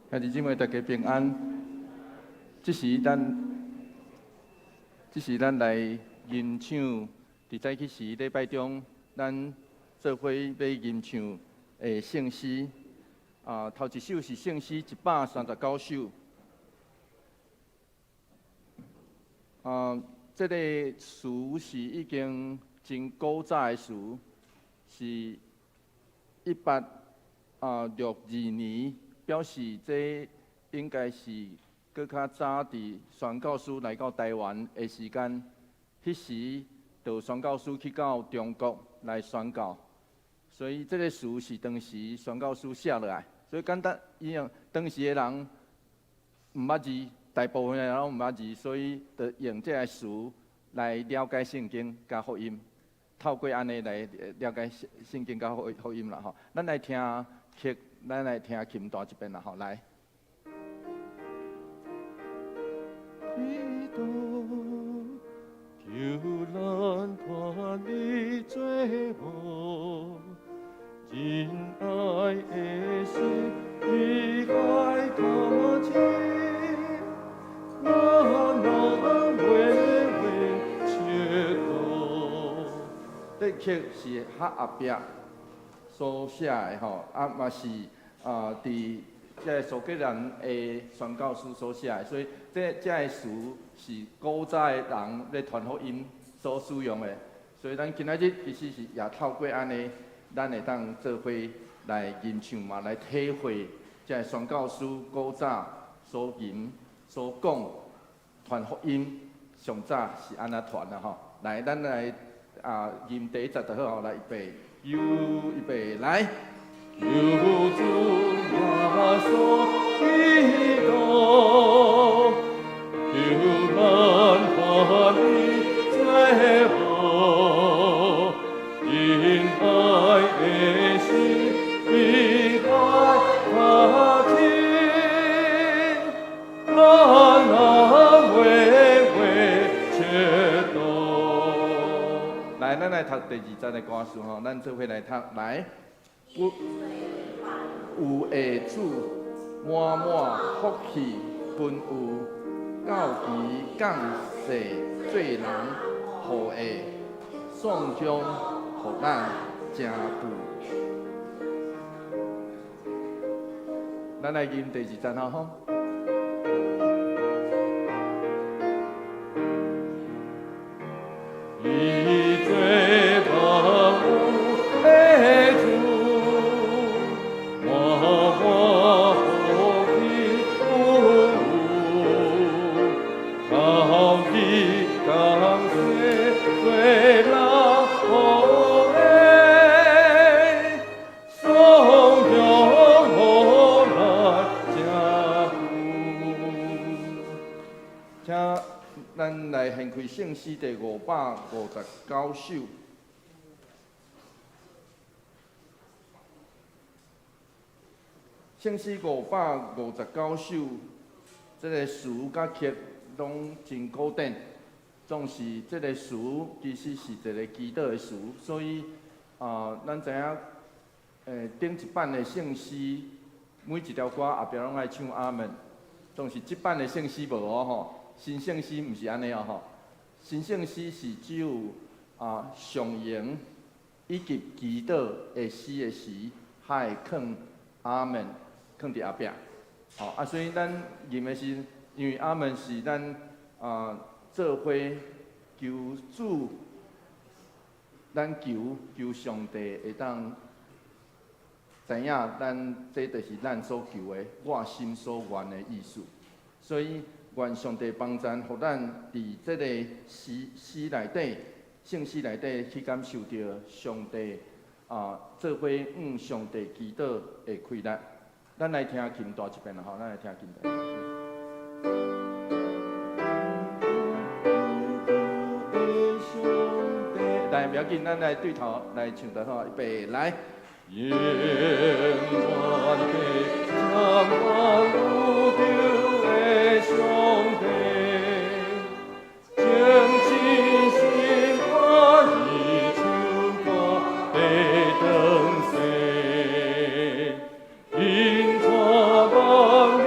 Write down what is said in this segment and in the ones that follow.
兄弟姊妹，大家平安。這時咱來吟唱，佇早起時禮拜中，咱做伙欲吟唱的聖詩。啊，頭一首是聖詩139首。啊，這個詞是已經真古早的詞，是1862年。表示這應該是閣較早佇宣教師來到台灣的時間，彼時就宣教師去到中國來宣教，所以這個詞是當時宣教師寫落來。所以簡單伊用當時的人毋捌字，大部分的人攏毋捌字，所以就用這個詞來了解聖經佮福音，透過按呢來了解聖經佮福音啦吼。咱來聽曲。咱來聽琴彈一遍啦，吼，來。基督求咱脫離罪惡，仁愛的心比海較深，咱若微微切禱。這曲是較後壁所寫的吼，啊嘛是啊，佇這个蘇格蘭的宣教師所寫的，所以這个詞是古早的人咧傳福音所使用的。所以咱今仔日其實是也透過按呢，咱會當做伙來吟唱嘛，來體會這个宣教師古早所吟所講傳福音上早是按怎傳的吼。來，咱來啊吟第一節就好吼，來預備，又預備，來。求主耶穌基督，求咱脫離罪惡，仁愛的心比海較深，咱若微微切禱。來，咱來讀第二節的歌詞吼，咱做伙來讀，來。有的主滿滿福氣豐裕，到其降世做人，予的頌享予咱誠富。咱來吟第二節吼。伊做萬有的主，滿滿福氣豐裕，到彼降世做人予的，頌享予咱誠富。請咱來掀開聖詩第559首。聖詩559首，這个詞佮曲攏真古典，總是這个詞其實是一个祈禱的詞，所以啊，咱知影，頂一版的聖詩，每一條歌後壁攏愛唱阿門，總是這版的聖詩無哦吼。新聖詩毋是按呢哦吼，新聖詩是只有啊上詠以及祈禱的詩的時，才會囥阿門，囥佇後壁。吼啊，所以咱吟的是，因為阿門是咱啊做伙求主，咱求求上帝會當知影咱這就是咱所求的，我心所願的意思。所以願上帝幫贊，予咱佇這个詩詩內底、聖詩內底去感受著上帝啊，做伙向上帝祈禱的快樂。咱來聽琴彈一遍啦，吼，咱來聽琴彈。來，不要緊，咱來對頭來唱就好，預備，來。永遠的掌管宇宙的上帝，將真心話語唱歌的轉世，引帶萬民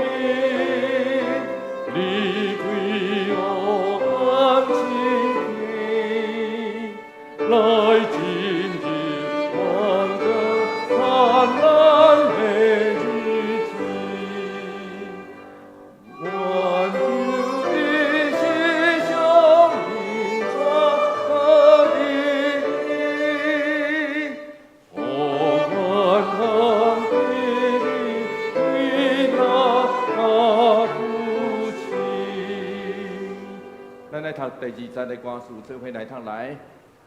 讀第二節的歌詞，做伙來讀來。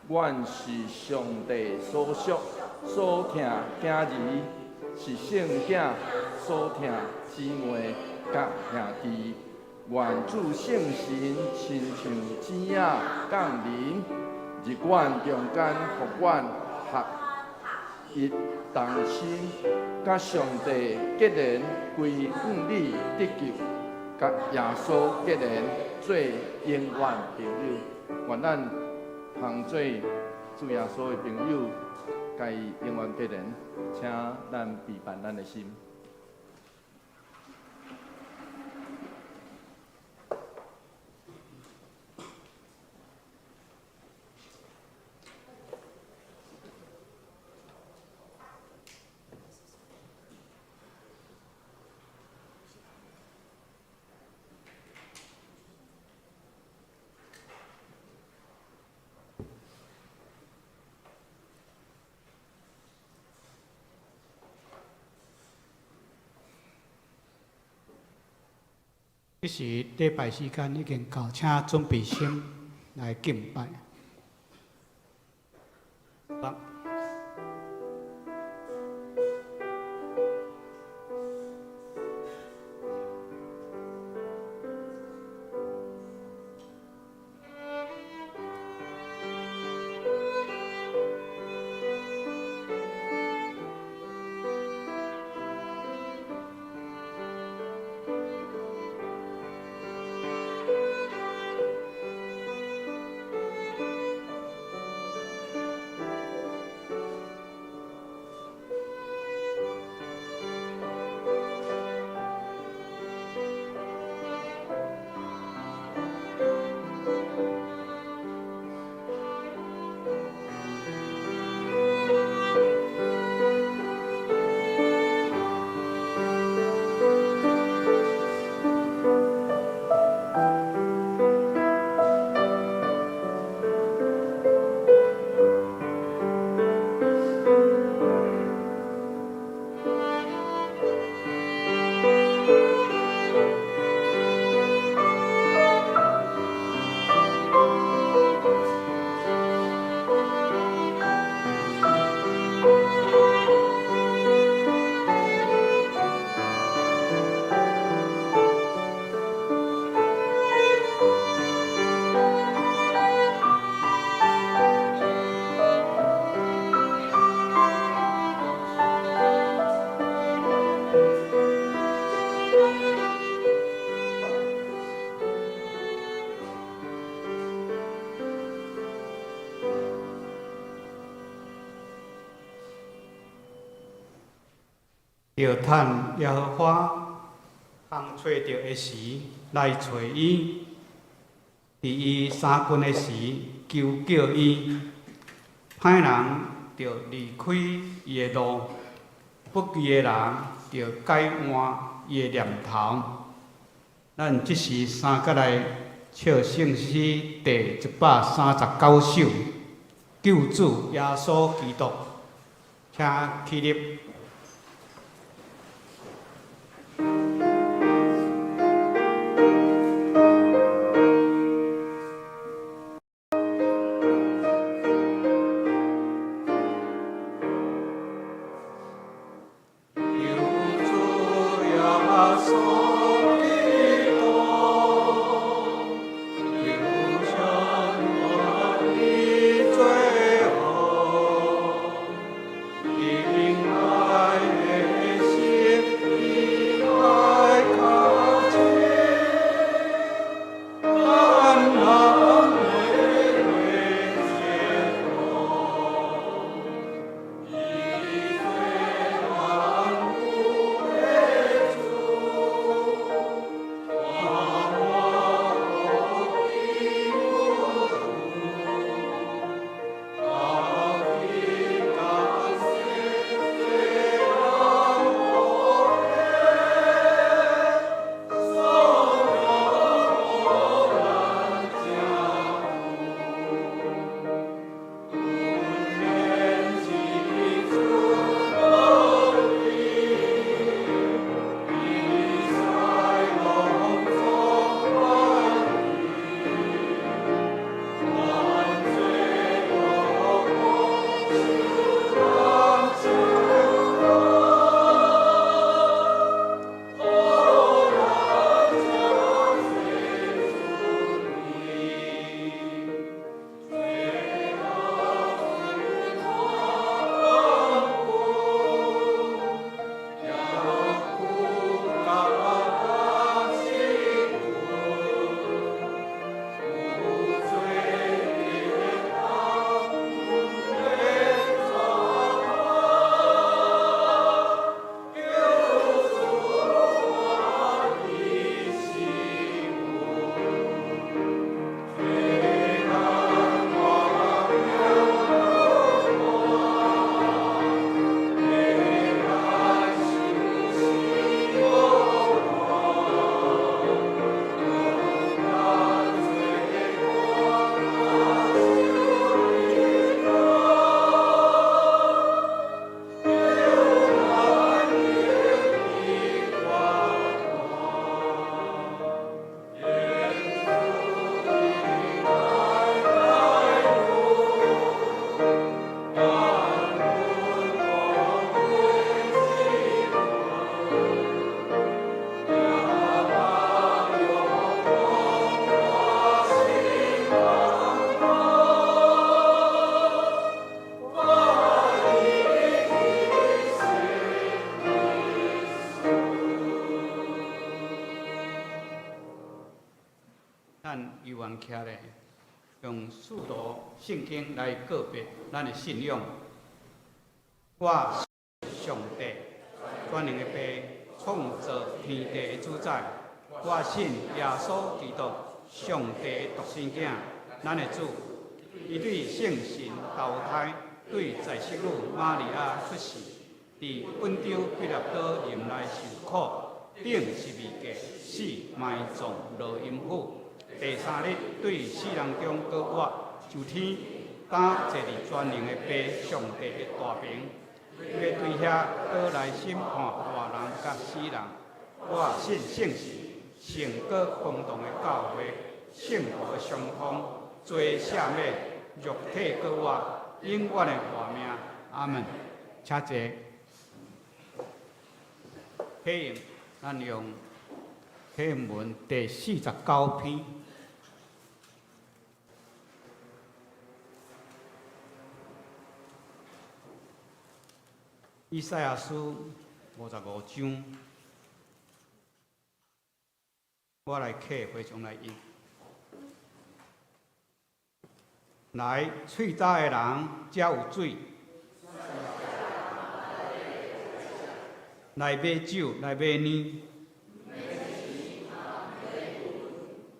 阮是上帝所屬所疼囝兒，是聖囝所疼姊妹佮兄弟。願主聖神親像子仔降臨，入阮中間，予阮合一同心，佮上帝結連歸向你得救，佮耶穌結連做永遠朋友。願咱通做主耶穌的朋友，佮伊永遠結連，請咱備辦咱的心。彼時禮拜時間已經到，請準備心來敬拜。著趁耶和華通揣著的時來揣伊，佇伊相近的時求叫伊。歹人著離開伊的路，不義的人著改換伊的念頭。咱這時三角來唱聖詩第139首，救主耶穌基督，請起立。咱猶原徛咧，用使徒聖經來告白咱的信仰。我上帝全能的父，創造天地的主宰，我信耶穌基督，上帝的獨生囝，咱的主。伊對聖神投胎，對在聖女瑪利亞出世，佇本丟彼拉多任內受苦，釘十字架，死埋葬落陰府。第三日對死人中閣活，上天，擔坐佇全能的父上帝的大爿，欲對遐閣來審判活人佮死人。我信聖神，聖潔公同的教會，聖徒的相通，罪赦免，肉體閣活，永遠的活命。阿門。請坐。體用，咱用體驗文第49篇。以賽亞書55章，我來客回上來印。來，喙焦的人才有水；來買酒，來買奶。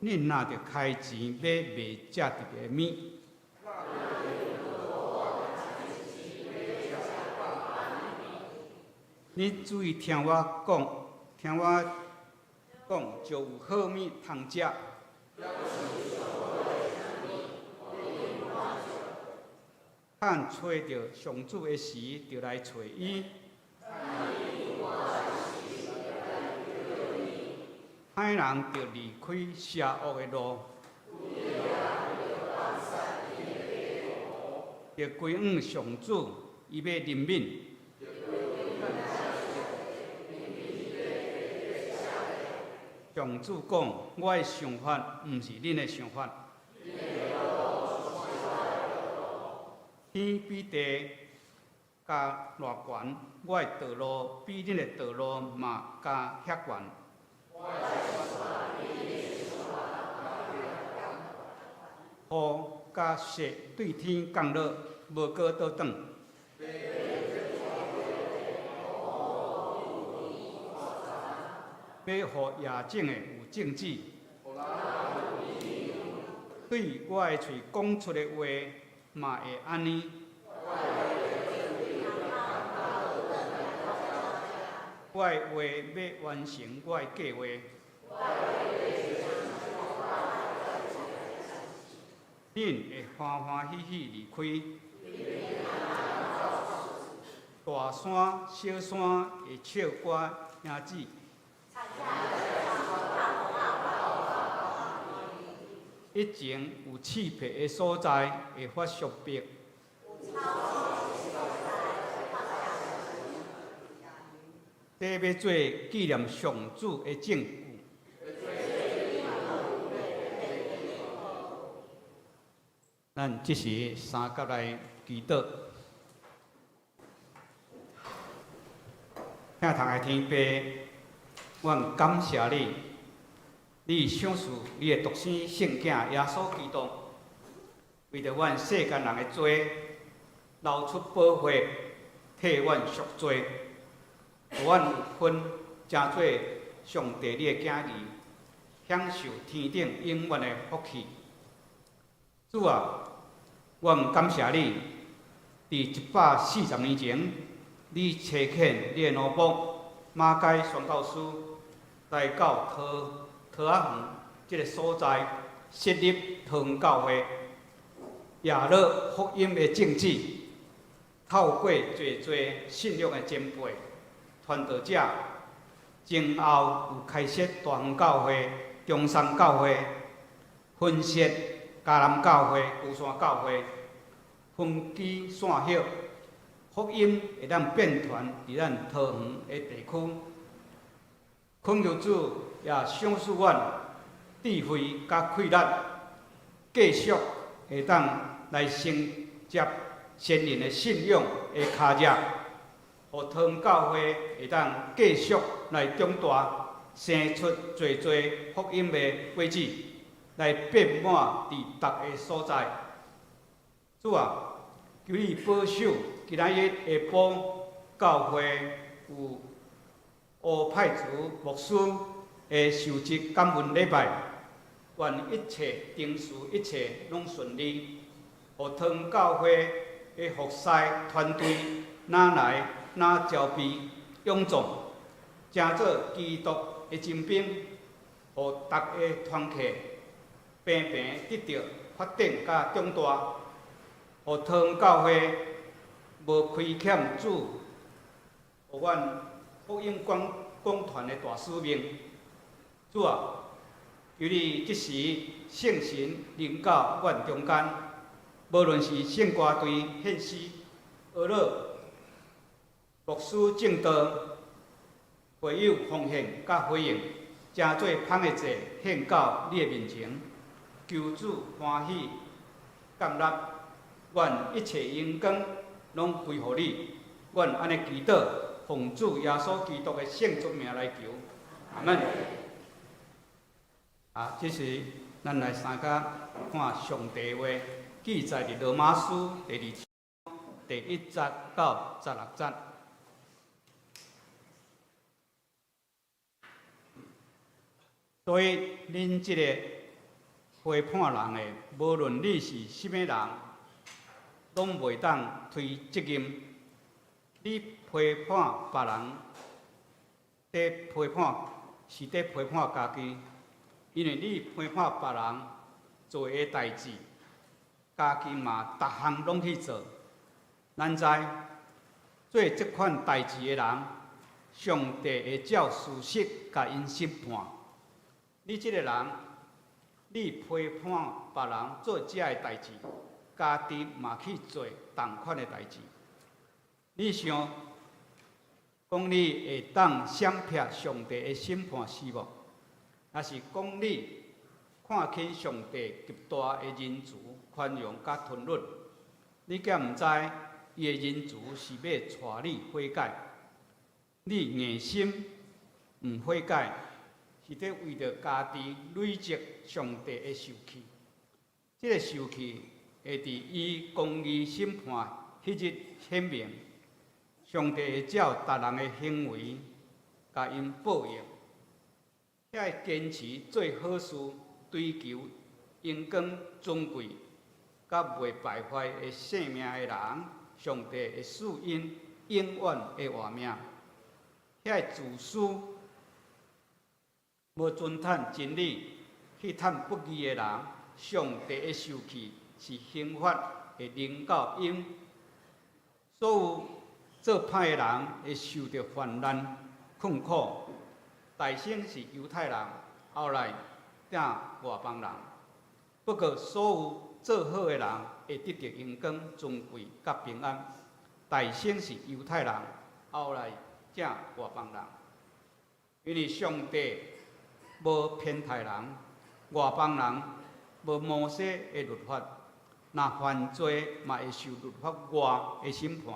恁若著開錢買袂食著的物。你注意聽我講，聽我講，就有好物通食。趁揣著上主的時，就來揣伊。歹人著離開邪惡的路，著歸向上主，伊欲憐憫。上主講：我的想法毋是恁的想法。天比地較偌懸，我的道路比恁的道路嘛較遐懸。雨佮雪對天降落，無閣倒轉。欲予野種的有種子，對我的喙講出的話嘛會按呢。我的話欲完成我的計劃。恁會歡歡喜喜離開。大山、小山會唱歌迎子。以前有刺皮的所在會發粟白。這欲做紀念上主的證據。咱這時三甲來祈禱。疼痛的天父，阮感謝你，你賞賜你的獨生聖子耶穌基督，為著阮世間人的罪，流出寶血，替阮贖罪，予阮有份成做上帝你的囝兒，享受天頂永遠的福氣。主啊，阮感謝你，佇140年前，你差遣你的奴僕馬偕宣教師來到桃桃仔園這个所在，設立桃園教會，耶樂福音的種子，透過濟濟信仰的前輩、傳道者，前後有開設大園教會、中山教會、分設嘉南教會、龜山教會，分支散葉，福音會當遍傳佇咱桃園的地區。懇求主也賞賜阮智慧佮氣力，繼續會當來承接先人的信仰的跤跡，予桃園教會會當繼續來長大，生出濟濟福音的果子。來遍滿佇逐个所在。主啊，求你保守今仔日下晡教會有烏派族牧師的受職感恩禮拜，願一切程序一切攏順利，予堂教會的服侍團隊若來若招備勇壯，成做基督的精兵，予逐个團契平平得著發展佮長大，予堂教會無虧欠主，予阮福音廣講團的大使命。主啊，求你這時聖神臨到阮中間，無論是聖歌隊獻詩、學樂、牧師證道、會友奉獻佮回應，成做芳的祭獻到你的面前，求主歡喜接納，願一切榮光攏歸予你。阮按呢祈禱，奉主耶穌基督的聖尊名來求，阿門。啊，這時咱來三共看上帝話，記載佇羅馬書第二章第一節到十六節。所以，恁這个批判人的，無論你是啥物人，攏袂當推責任。你批判別人，佇批判是佇批判家己，因為你批判別人做的代誌，家己嘛逐項攏去做。咱知做這款代誌的人，上帝會照事實共𪜶審判。你這个人，你批判別人做這个代誌，家己嘛去做仝款的代誌。你想講你會當閃避上帝的審判是無？抑是講你看輕上帝極大的仁慈、寬容佮吞忍？你敢毋知伊的仁慈是欲帶你悔改？你硬心毋悔改，是佇為著家己累積上帝的受氣。這个受氣會佇伊公義審判彼日顯明。上帝會照逐人的行為，共𪜶報應。遐个堅持做好事、追求榮光、尊貴，佮袂敗壞的性命的人，上帝會賜𪜶永遠的活命。遐个自私、無尊趁真理、去趁不義的人，上帝的受氣是刑罰會臨到𪜶。所有做歹的人會受著患難、困苦。大先是猶太人，後來轉外邦人。不過，所有做好的人會得著榮光、尊貴佮平安。大先是猶太人，後來轉外邦人。因為上帝無偏待人，外邦人無摩西的律法，若犯罪嘛會受律法外的審判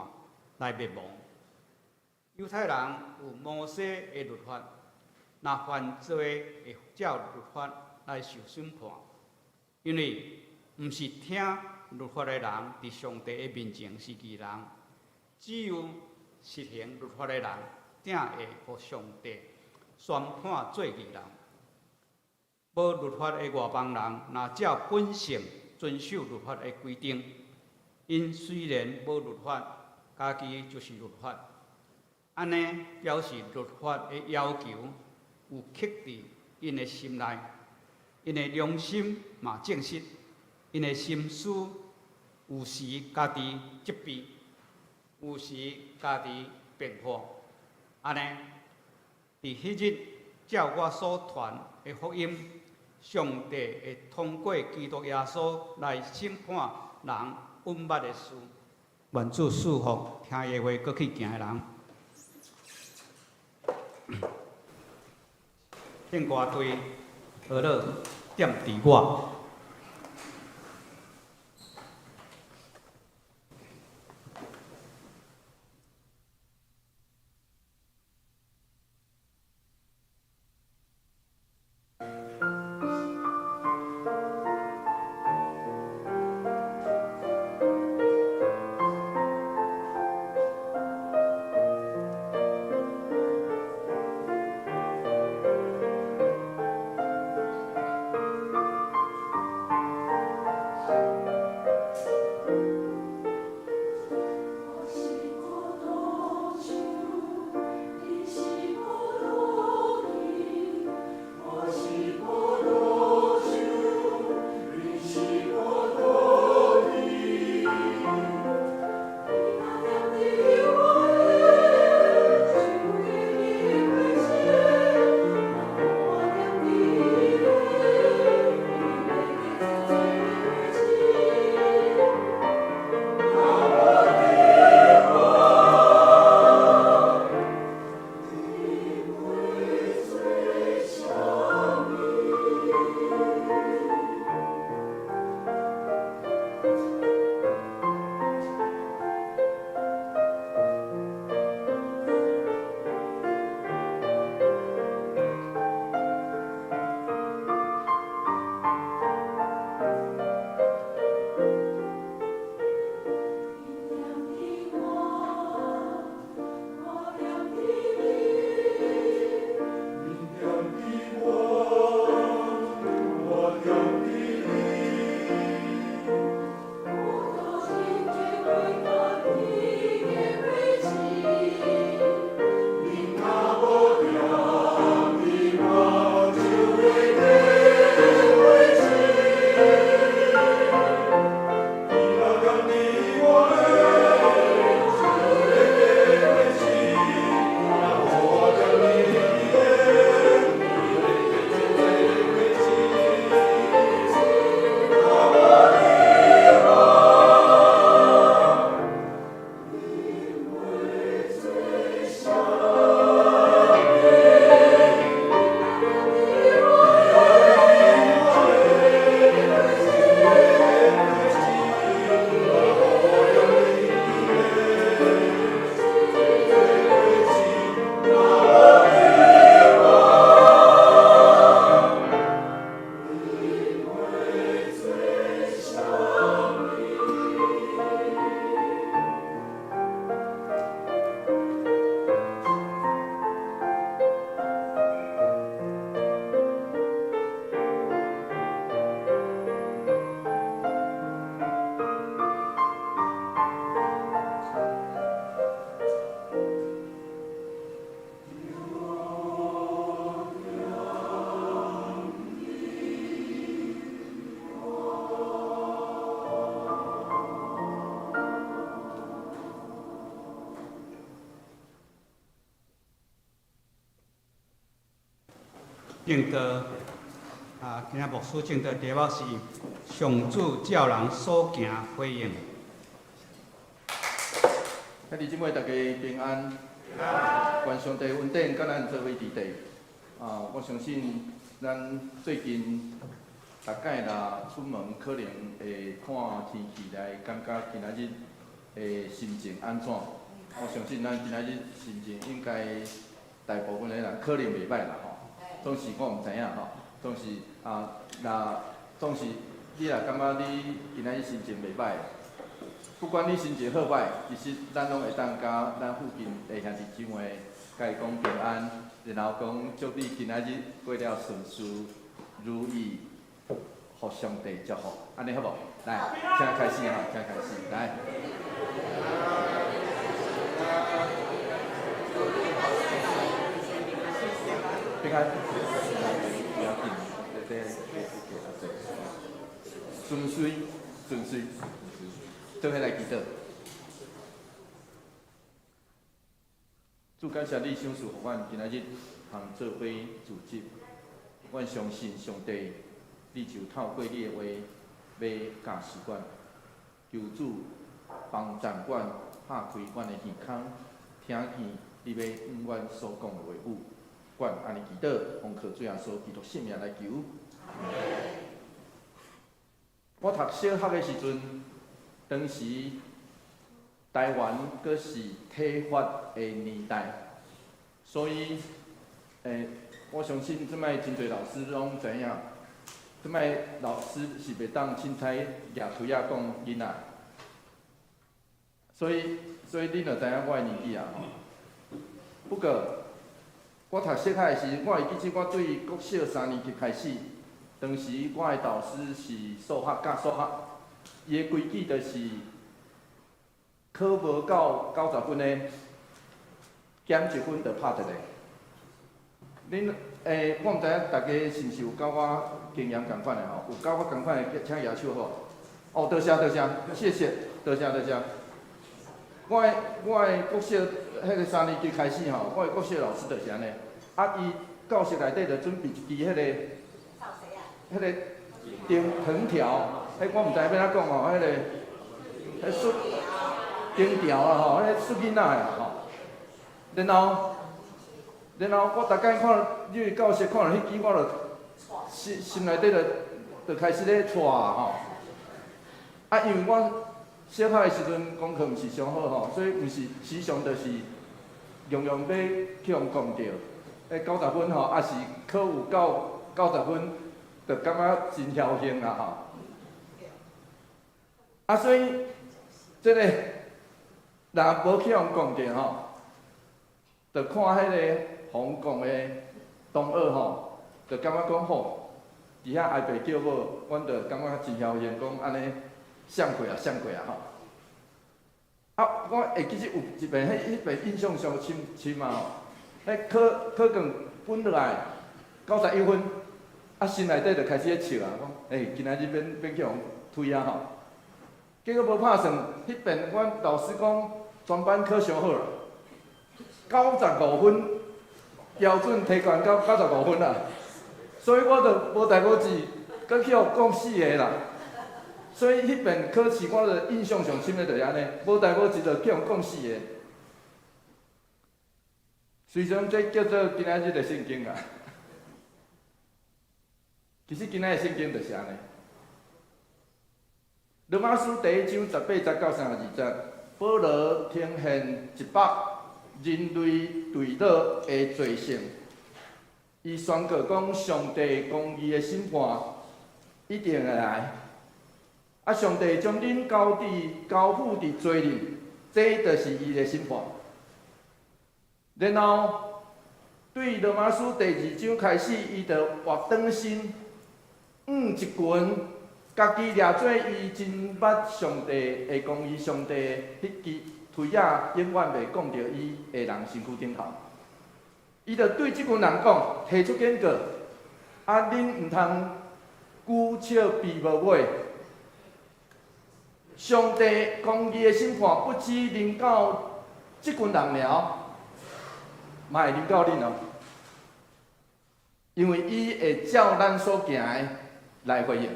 來滅亡。猶太人有摩西的律法，若犯罪會照律法來受審判，因為毋是聽律法的人，佇上帝的面前是義人，只有實行律法的人，才會予上帝宣判做義人。無律法的外邦人，若照本性遵守律法的規定，𪜶雖然無律法，家己就是律法。按呢表示律法的要求有刻佇𪜶的心內，𪜶的良心嘛證實，𪜶的心思有時家己責備，有時家己辯護。按呢，佇彼日照我所傳的福音，上帝會通過基督耶穌來審判人隱密的事。願主賜福聽伊的話，閣去行的人。聖歌隊學樂踮佇我。證道啊，今仔牧師證道題目是上主照人所行回應。兄弟姊妹，大家平安。願上帝恩典佮咱做伙佇底。啊，我相信咱最近逐擺若出門，可能會看天氣來感覺今仔日的心情按怎。我相信咱今仔日心情應該大部分的人可能袂䆀啦吼。總是我毋知影吼，總是啊，若總是你若感覺你今仔日心情袂䆀，不管你心情好䆀，其實咱攏會當佮咱附近的兄弟姊妹，共伊講平安，然後講祝你今仔日過了順遂如意，予上帝祝福，按呢好無？來，請開始吼，請開始，來。平安，不要緊，對對對，順遂，順遂，做伙來祈禱。主，感謝你賞賜予阮今仔日通做伙聚集。阮相信上帝，你就透過你的話欲教示阮，求主幫助阮拍開阮的耳孔，聽見你欲向阮所講的話語。阮按呢祈禱，奉靠主耶穌基督聖名來求。我讀小學的時陣，當時台灣閣是體罰的年代，所以，我相信這擺真濟老師攏知影，這擺老師是袂當凊彩舉槌仔摃囡仔，所以恁就知影我的年紀啊吼。不過，我讀小學的時，我會記得我對國小三年級開始，當時我的導師是數學教數學，伊的規矩就是考無夠90分的，減一分就拍一個。恁我毋知影大家是毋是有佮我經驗仝款的吼？有佮我仝款的，請舉手好無？哦，多謝多謝，謝謝，多謝多謝。我的國小彼個三年級開始吼，我的國小老師就是按呢。啊，伊教室內底就準備一支彼個藤藤條，彼我毋知欲按怎講吼，彼個術藤條啊吼，彼個術囡仔的吼。然後我逐擺看入去教室看著彼支，我就心心內底就開始咧掣吼。啊，因為我小學的時陣功課毋是上好吼，所以毋是時常就是常常欲去予講著。彼90分吼，抑是考有夠九十分，就感覺真僥倖啦吼。啊，所以這個若無去予講著吼，就看彼個予講的同學吼，就感覺講吼，佇遐挨白叫某，阮就感覺真僥倖，講按呢閃過啊，閃過啊吼。啊，我會記得有一遍，彼遍印象上深深啊吼，彼考考卷分落來91分，啊心內底就開始咧笑啊，講今仔日免免去予推啊吼。結果無拍算，彼遍阮老師講全班考上好啦，九十五分，標準提懸到九十五分啦，所以我就無代無誌，閣去予講四个啦。所以彼遍考試我就印象上深的就是按呢，無代無誌就去予講四个。雖然這叫做今仔日的聖經啊，其實今仔日的聖經就是按呢。羅馬書第一章18節到32節，保羅呈現一幅人類墜落的罪性。伊宣告講，上帝公義的審判一定會來。啊，上帝將恁交付佇罪裡，這就是伊的審判。然後，對羅馬書第二章開始，伊就活轉身，向一群家己掠做伊真捌上帝的公義，上帝彼支槌仔永遠袂摃著伊的人身軀頂頭。伊就對這群人講，提出警告：啊，恁毋通久笑悲無尾。上帝公義的審判不止臨到這群人爾，嘛會臨到恁哦。因為伊會照咱所行的來回應，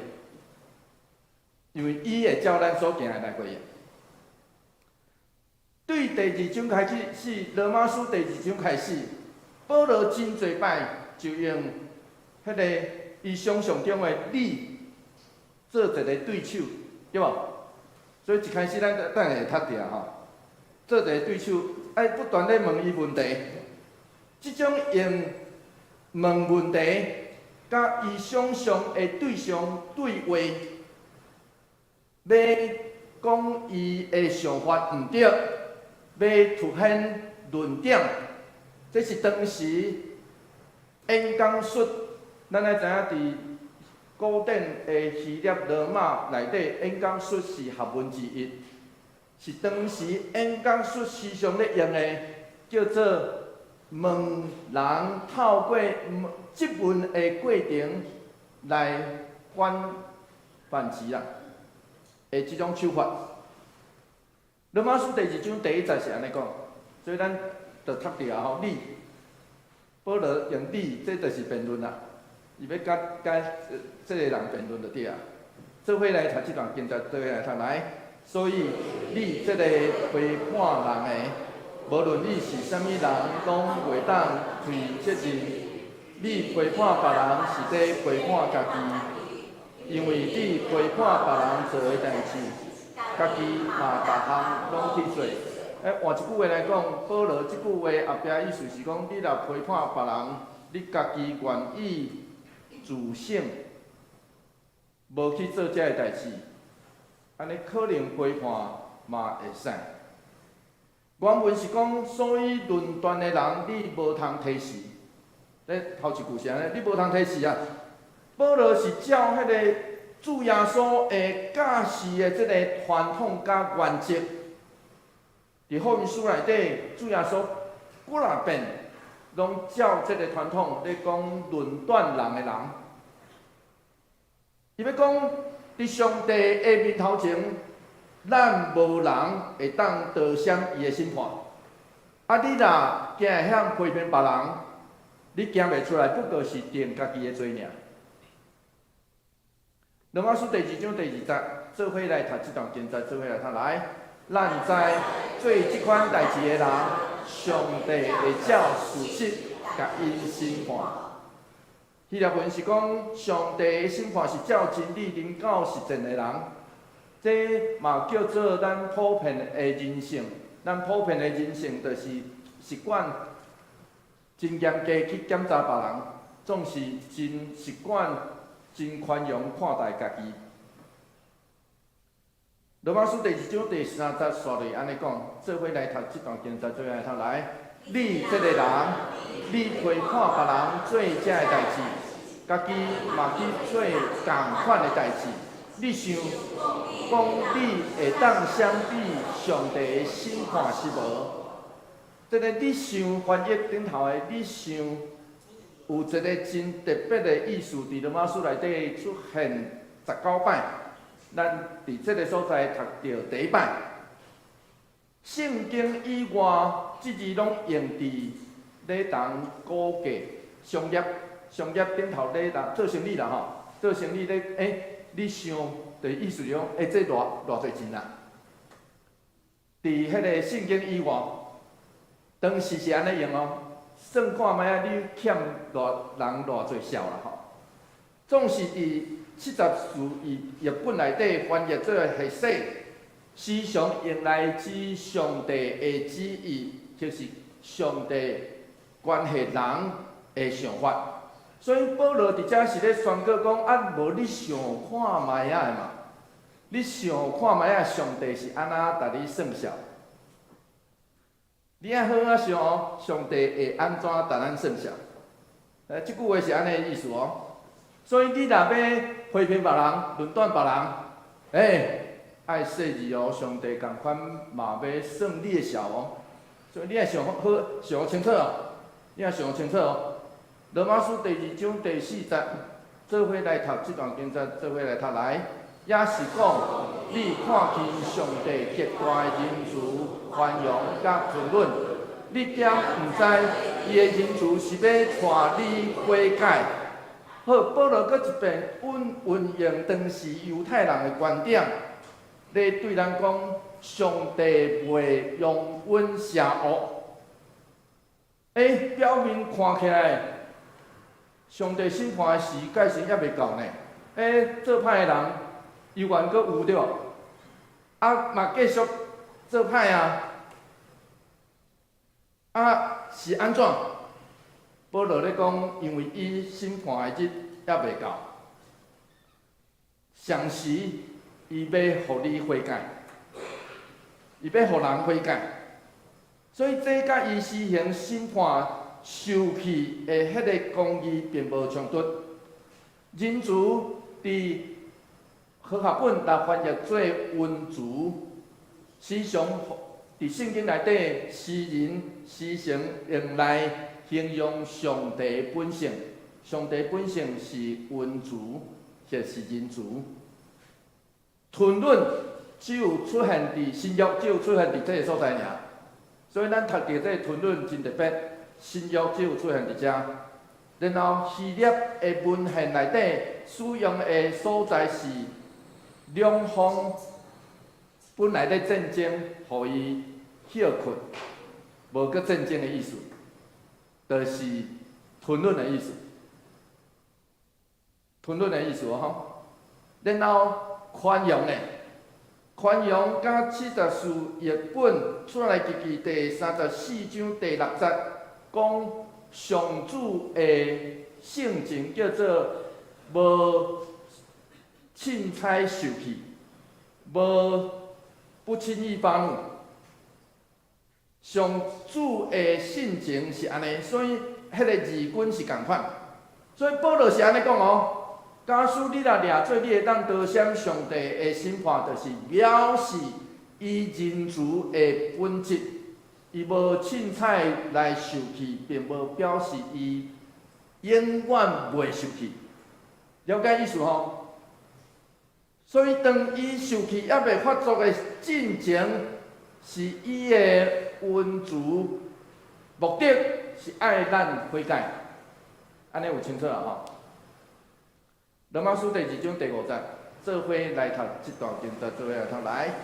因為伊會照咱所行的來回應。對第二章開始，是羅馬書第二章開始，保羅真濟擺就用彼個伊想象中的你做一個對手，對無？所以一開始咱等下會讀著吼，做一個對手，愛不斷咧問伊問題。這種用問問題，佮伊想象的對象對話，欲講伊的想法毋對，欲凸顯論點，這是當時演講術。咱愛知影，佇古典的希臘羅馬內底，演講術是學問之一，是當時演講術時常咧用的，叫做問人透過質問的過程來反反擊啊的這種手法。羅馬書第二章第一節是按呢講，所以咱就讀著啊吼，你保羅用你，這就是辯論啦。伊欲佮佮這個人辯論就對啊。做伙來讀這段經節，做伙來讀來。所以你這個批判人的，無論你是啥物人，攏袂當推責任。你批判別人是佇批判家己，因為你批判別人做的代誌，家己嘛逐項攏去做。換一句話來講，保羅這句話後壁意思是講，你若批判別人，你家己願意自省，無去做這个代誌，按呢可能批判嘛會使。原文是講，所以論斷的人，你無通提示。咧頭一句是按呢，你無通提示啊。保羅是照彼個主耶穌的教示的這個傳統佮原則，佇福音書內底，主耶穌幾若遍攏照這個傳統咧講論斷人的人。伊欲講，佇上帝的面頭前，咱無人會當逃閃伊的審判。啊，你若驚會曉批評別人，你行袂出來，不過是定家己的罪爾。羅馬書第二章第二節，做伙來讀這段經節，做伙來讀來。咱知做這款代誌的人，上帝會照事實共𪜶審判。希臘文是講，上帝的審判是照真理臨到實踐的人，這嘛叫做咱普遍的人性。咱普遍的人性就是習慣真嚴格去檢查別人，總是真習慣真寬容看待家己。羅馬書第二章第三節煞落按呢講，做伙來讀這段經節，做伙來讀來。你這個人，你批判別人做這个代誌，家己嘛去做仝款的代誌。你想講你會當閃避上帝的審判是無？這个你想翻譯頂頭的你想，有一個真特別的意思，佇羅馬書內底出現19擺。咱佇這个所在讀著第一擺。聖經以外，這字攏用佇咧同估價、商業、商業頂頭咧人做生意啦吼，做生意咧，你想，就意思就講，這偌偌濟錢啊？佇彼個聖經以外，當時是按呢用哦，算看覓仔，你欠偌人偌濟數啦吼。總是佇74譯譯本內底翻譯做彼世，時常用來指上帝的旨意，就是上帝關係人的想法。所以保羅佇遮是咧宣告講：啊，無你想看覓仔的嘛？你想看覓仔，上帝是按怎共你算數？你愛好好想哦，上帝會按怎共咱算數？這句話是按呢意思哦。所以你若欲批評別人、論斷別人，愛細膩哦，上帝仝款嘛欲算你的數哦。所以你愛想好，想清楚哦，你愛想清楚哦。羅馬書第二章第四節，做伙來讀這段經節，做伙來讀來，也是講你看輕上帝極大的仁慈、寬容佮吞忍，你敢毋知伊的仁慈是欲帶你悔改。好，保羅閣一遍運用當時猶太人的觀點，咧對人講，上帝袂容忍邪惡。欸，表面看起來，上帝審判的時界限猶未到呢。欸，做歹的人猶原閣有對無？啊，嘛繼續做歹啊！啊，是按怎？保羅咧講，因為伊審判的日猶未到，上時伊欲予你悔改，伊欲予人悔改，所以這佮伊施行審判受氣的彼个公義並無衝突。仁慈佇和合本來翻譯做溫慈，時常佇聖經內底，詩人時常用來形容上帝本性。上帝本性是溫慈，或是仁慈。吞忍只有出現佇新約，只有出現佇這个所在爾。所以咱讀著這个吞忍真特別，新約只有出現佇遮。然後希臘的文獻內底使用的所在是兩方本來咧戰爭，予伊歇睏，無閣戰爭的意思，就是吞忍的意思。吞忍的意思吼。然後寬容呢？寬容佮74譯本出埃及記第34章第六節講上主的性情叫做無凊彩受氣，無不輕易發怒。上主的性情是按呢，所以彼个字根是仝款。所以保羅是按呢講哦，假使你若掠做，你會當逃閃上帝的審判，就是表示伊仁慈的本質，伊無凊彩來受氣，並無表示伊永遠袂受氣。了解意思吼？所以當伊受氣猶未發作的進前，是伊的溫慈目的是愛咱悔改。按呢有清楚啦吼？羅馬書第2章第5節，做伙來讀這段經節，做伙來讀來。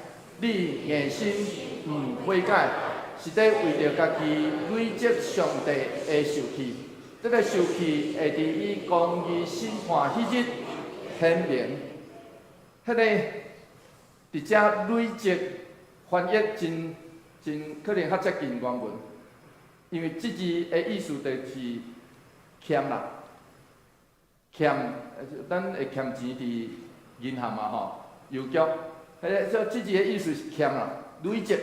你硬心毋悔改，是咧為著家己累積上帝的受氣。這个受氣會佇伊公義審判彼日顯明。彼个佇遮累積翻譯真真可能較接近原文，因為這字的意思就是欠啦，欠，咱會欠錢佇銀行嘛吼，郵局，彼个這這字的意思是欠啦，累積、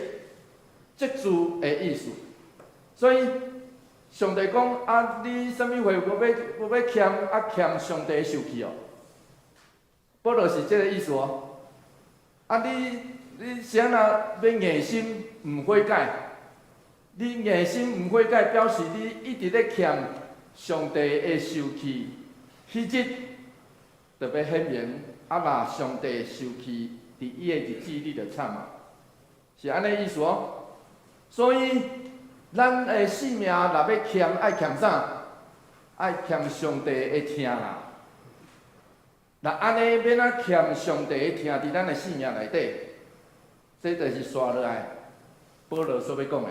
積聚的意思。所以上帝講啊，你啥物貨閣欲欠啊欠上帝受氣哦？保羅是這个意思哦。啊你你是按怎欲硬心毋悔改？你硬心毋悔改，表示你一直咧欠上帝的受氣，彼日就欲顯明。啊，若上帝受氣，佇伊的日子，你就慘啊！是按呢意思哦。所以，咱的性命若欲欠，愛欠啥？愛欠上帝的疼啦。若按呢欲按怎欠上帝的疼佇咱的性命內底，這就是紲落來保羅所欲講的。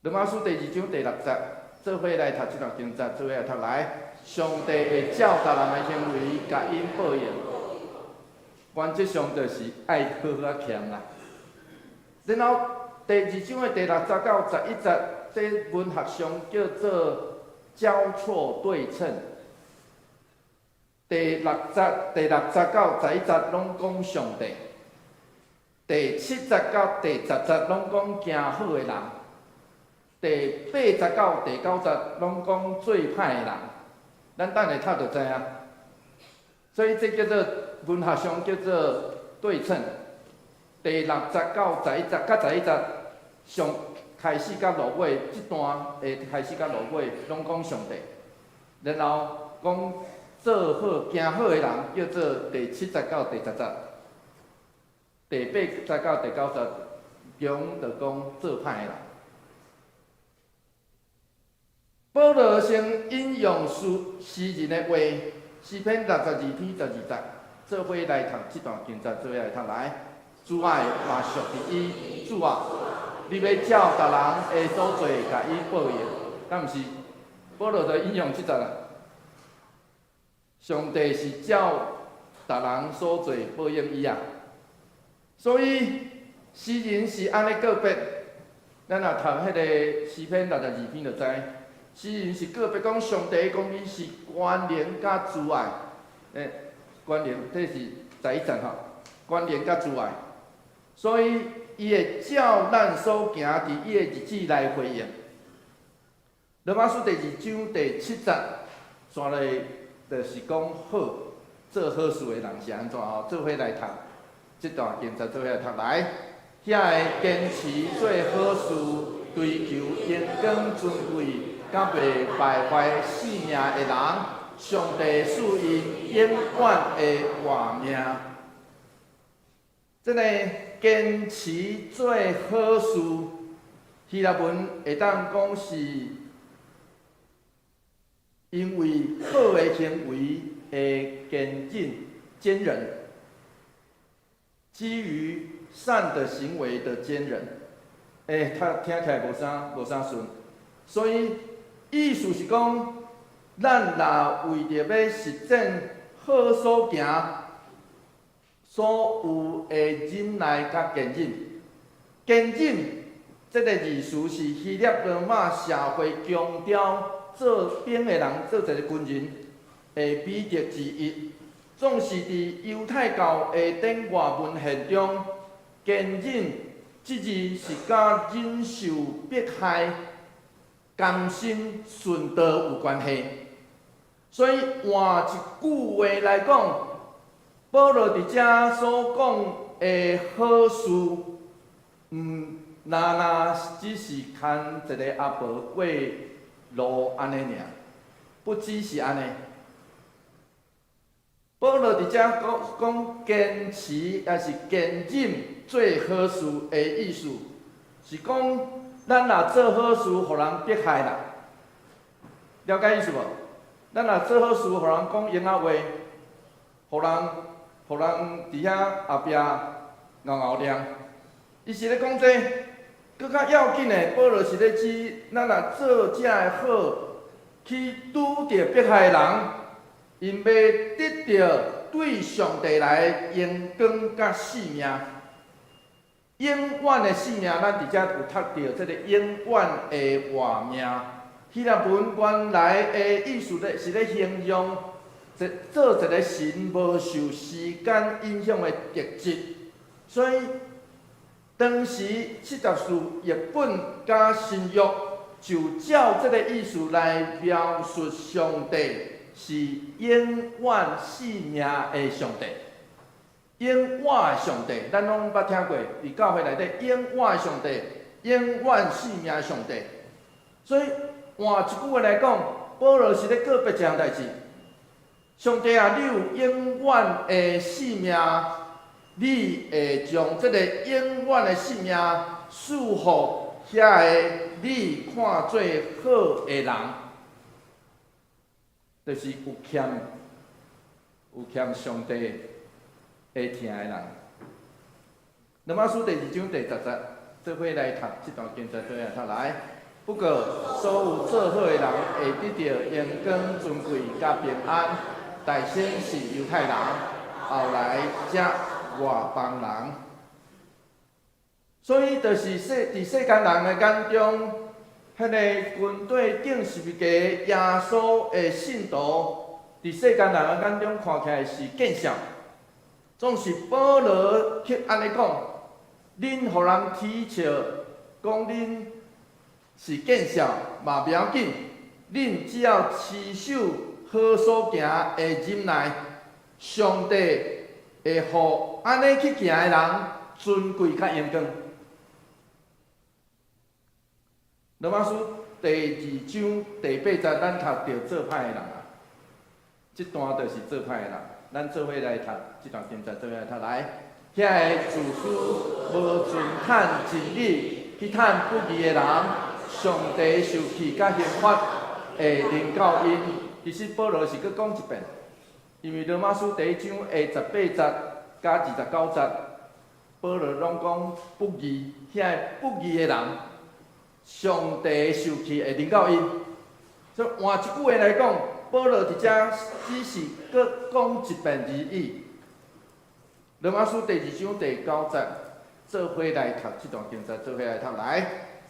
羅馬書第2章第6節，做伙來讀這段經節，做伙來讀來。上帝會照逐人的行為，共𪜶報應。原則上就是愛好好仔欠啦。然後第2章的第6節到11節，這文學上叫做交錯對稱。第六節、第6節到11節攏講上帝，第7節到第10節攏講行好的人，第8節到第9節攏講做歹的人。咱等下讀就知影。所以這叫做文學上叫做對稱。第6節到11節，佮十一節上開始到落尾，這段的開始到落尾攏講上帝，然後講做好行好的人叫做第7節到第10節，第8節到第9節，講就講做歹的人。保羅先引用詩詩人的話，詩篇62篇12節，做伙來讀這段經節，做伙來讀來。慈愛嘛屬佇伊，主啊，你欲照逐人的所做，共伊報應，敢毋是？保羅就引用這節啊。上帝是照逐人所做報應伊啊。所以詩人是按呢告別，咱若讀彼個詩篇六十二篇就知。詩人是告別講上帝講伊是權能佮慈愛，權能這是11節吼，權能佮慈愛，所以伊會照咱所行佇伊的日子來回應。羅馬書第二章第七節，煞落就是講好做好事的人是按怎吼？做伙來讀這段經節，做伙來讀來。遐个堅持做好事，追求榮光尊貴，佮袂敗壞性命的人，上帝賜𪜶永遠的活命。這个堅持做好事，希臘文會當講是因為好的行為的堅忍、堅忍，基於善的行為的堅忍。聽聽起來無啥順，所以意思是講，咱若為著欲實踐好所行，所有的忍耐佮堅忍，堅忍這个字詞是希臘羅馬社會強調做兵的人，做一個軍人的美德之一。總是佇猶太教的典外文獻中，堅忍這字是佮忍受迫害、甘心順道有關係。所以換一句話來講，保羅佇遮所講的好事，毋若若只是牽一个阿婆過路按呢爾，不只是按呢。保羅佇遮講講堅持，抑是堅忍做好事的意思，是講咱若做好事，予人迫害啦，了解意思無？咱若做好事，予人講閒仔話，予人佇遐後壁𠢕𠢕念，伊是咧講這個，閣較要緊的，保羅是咧指咱若做遮的好，去拄著迫害的人，𪜶欲得著對上帝來榮光佮性命，永遠的性命，咱佇遮有讀著這个永遠的活命。希臘文原來的意思咧，是咧形容一做一个神無受時間影響的特質。所以當時七十士譯本佮新約就照這个意思來描述上帝是永遠性命的上帝，永活的上帝，咱攏捌聽過，佇教會內底永活的上帝，永遠性命的上帝。所以換一句話來講，保羅是咧告別一項代誌。上帝啊，你有永遠的性命，你會將這个永遠的性命賜予遐个你看做好的人，就是有欠上帝會疼的人。羅馬書第二章第10節，做伙來讀這段經節，做伙來讀來。不過，所有做好的人會得著榮光、尊貴佮平安。大先是猶太人，後來才外邦人。所以，就是佇世間人的眼中，彼个軍隊釘十字架耶穌的信徒，佇世間人的眼中看起來是見笑。總是保羅卻按呢講：恁予人恥笑，講恁是見笑嘛袂要緊，恁只要持守好所行的忍耐，上帝會予按呢去行的人尊貴佮榮光。羅馬書第二章第八節，咱讀著做歹的人啊，這段就是做歹的人。咱做伙來讀這段經節，做伙來讀來。遐个自私無盡趁真理去趁不義的人，上帝受氣佮刑罰，會臨到𪜶。其實保羅是閣講一遍，因為羅馬書第一章的18節佮29節，保羅攏講不義，遐个不義的人，上帝的受氣會臨到𪜶。所以換一句話來講，保羅佇遮只是閣講一遍而已。羅馬書第二章第九節，做伙來讀這段經節，做伙來讀來。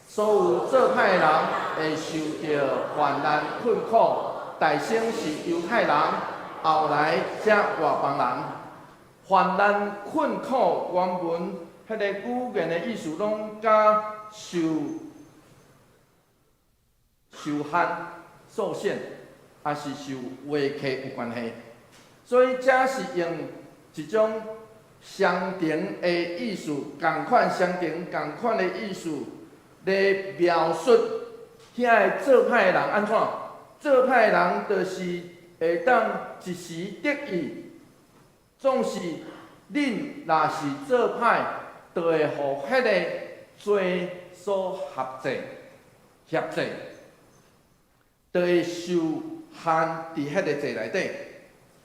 所有做歹的人會受著患難困苦，大先是猶太人，後來才外邦人。患難困苦原文彼个語言的意思，攏佮受限、受限，抑是受畫客有關係。所以這是用一種相同的意思，仝款相同仝款的意思來描述遐个做歹的人按怎？做歹的人就是會當一時得意，總是恁若是做歹，就會予彼个罪所轄制、轄制，就會受限佇彼个罪內底。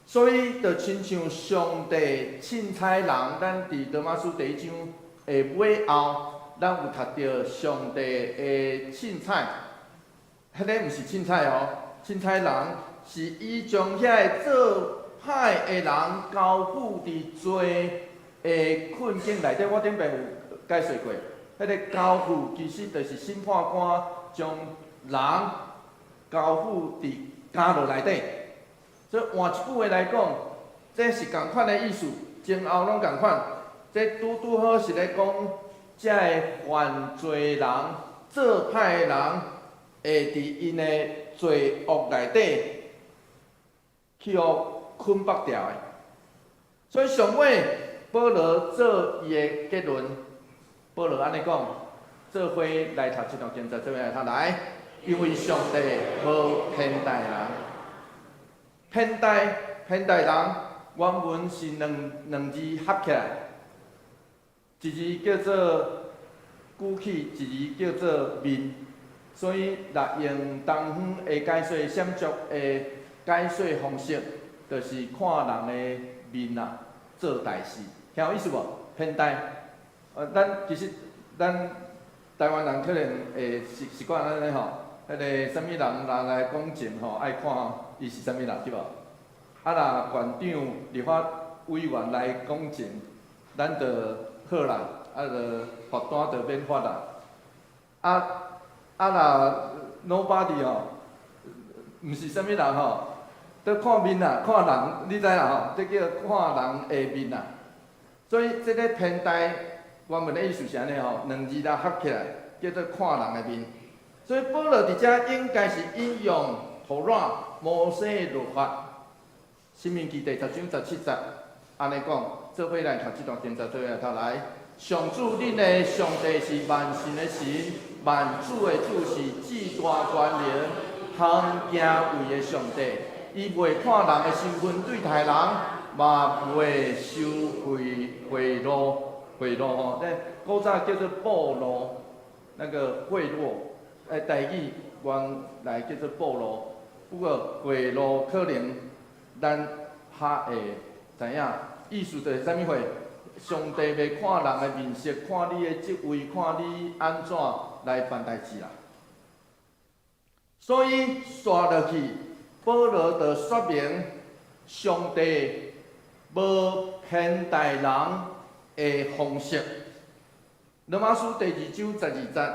所以，就親像上帝凊彩人，咱佇羅馬書第一章的尾後，咱有讀著上帝的凊彩，彼个毋是凊彩哦，凊彩人是伊將遐个做歹的人交付佇罪的困境內底。我頂擺有解釋過，彼个交付其實就是審判官將人交付佇監獄內底。所以換一句話來講，這是仝款的意思，前後攏仝款。這拄拄好是咧講，這个犯罪人、做歹的人，會佇𪜶的罪惡內底去予捆綁牢的。所以上尾保羅做伊的結論，保羅按呢講：做伙來讀這段經節，做伙來讀來，因為上帝無偏待人。偏待偏待人，原文是兩兩字合起來，一字叫做舉起，一字叫做面。所以若用東方的解說、閃族的解說方式，就是看人的面啊做代誌，聽有意思無？偏待，咱其實咱台灣人可能會習習慣按呢吼，彼个啥物人若來講情吼，愛看伊是啥物人對無？啊，若縣長、立法委員來講情，咱就好啦，啊，就罰單就免發啦。啊啊，若 nobody 吼，毋是啥物人吼，都看面啦，看人，你知啦吼？這叫看人的面啦。所以這个偏待原文的意思是按呢吼，兩字來合起來，叫做看人的面。所以保羅佇遮應該是引用妥拉摩西律法，申命記第10章17節，按呢講，做伙來讀這段經節，做伙來讀來。上主恁的上帝是萬神的神，萬主的主是至大權能、通敬畏的上帝。伊袂看人的身份對待人，嘛袂收賄賄賂賄賂吼。這古早叫做俸祿，那個賄賂，台語原來叫做俸祿。不過賄賂可能咱較會知影，意思就是啥物貨？上帝袂看人的面色，看你的職位，看你按怎來辦代誌啦。所以紲落去，保羅就說明上帝無偏待人的方式。羅馬書第二章12節，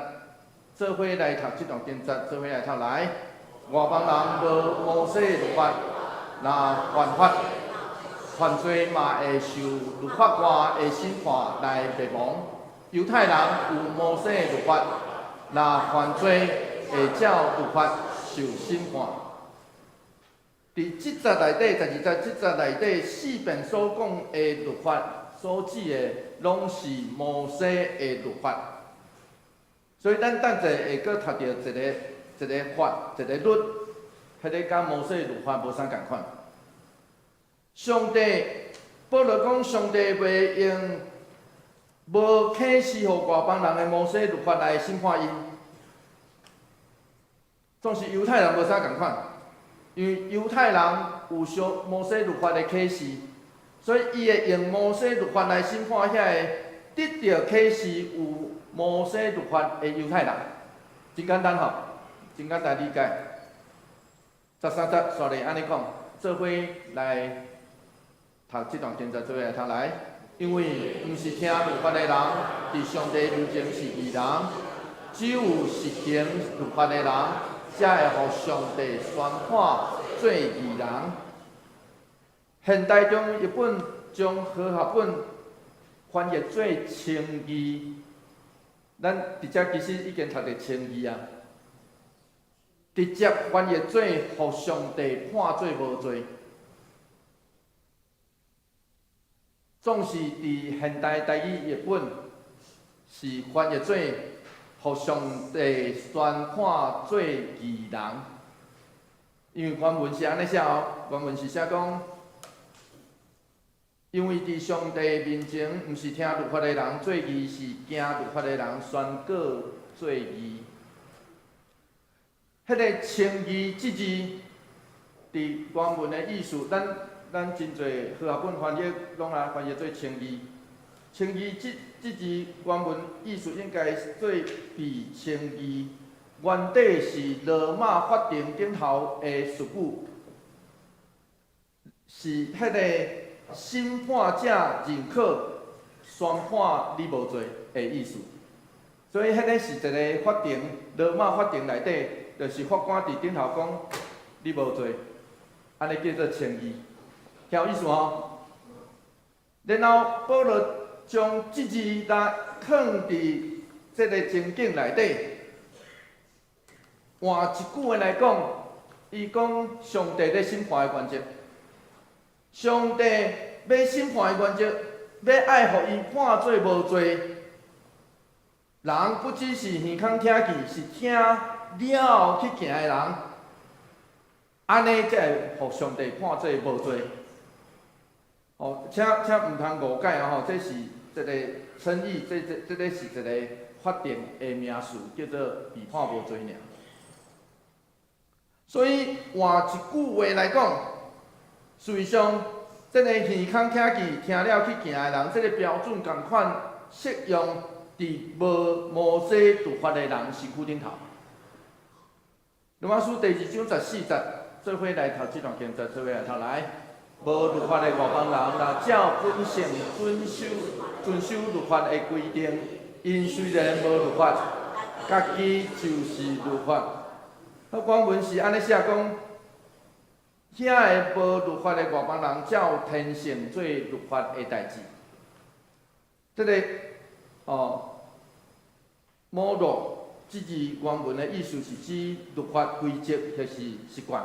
做伙來讀這段經節，做伙來讀來。外邦人無摩西律法，若犯法、犯罪嘛會受律法外的審判來滅亡。猶太人有摩西律法，若犯罪會照律法受審判。佇這節內底，12節這節內底四遍所講的律法，所指的攏是摩西的律法。所以咱等陣會閣讀著一個一個法，一個律，彼个佮摩西律法無啥仝款。上帝，保羅講，上帝袂用無啟示予外邦人的摩西律法來審判𪜶。總是猶太人無啥仝款，因為猶太人有受摩西律法的啟示，所以伊會用摩西律法來審判遐个得著啟示有摩西律法的猶太人。真簡單吼，真簡單理解。13節煞來按呢講，做伙來讀這段經節，做伙來讀來。因為毋是聽律法的人，佇上帝面前是義人，只有實行律法的人，才會予上帝宣判做義人。現代中譯本將和合本翻譯做稱義，咱佇遮其實已經讀著稱義啊。直接翻譯做予上帝判做無罪。總是佇現代台語譯本是翻譯做予上帝宣判做義人，因為原文是按呢寫哦，原文是寫講，因為佇上帝面前，毋是聽律法的人做義，是行律法的人宣告做義。彼個稱義這字，佇原文的意思，咱真濟和合本翻譯攏來翻譯做稱義。稱義這字原文意思應該做被稱義，原底是羅馬法庭頂頭的術語，是彼個審判者認可宣判你無罪的意思。所以，彼個是一個法庭，羅馬法庭內底，就是法官佇頂頭講你無罪，按呢叫做稱義，聽有意思吼？然後保羅將這字來囥佇這个情景內底，換一句話來講，伊講上帝咧審判的原則，上帝欲審判的原則，欲愛予伊判做無罪，人不只是耳孔聽見，是聽了去行的人，按呢才會予上帝判做無罪。哦，請毋通誤解啊！吼，這是這个稱義，這個是一个法定的名詞，叫做被判無罪爾。所以換一句話來講，事實上，這个耳孔聽見、聽了去行的人，這个標準仝款適用佇無摩西律法的人身軀頂頭。羅馬書第二章14節，做伙來讀這段經節，做伙來讀來。無律法的外邦人，若照本性遵守律法的規定，𪜶雖然無律法，家己就是律法。彼原文是按呢寫講，遐个無律法的外邦人照天性做律法的代誌。這个哦，摩洛這字原文的意思是指律法規則或是習慣。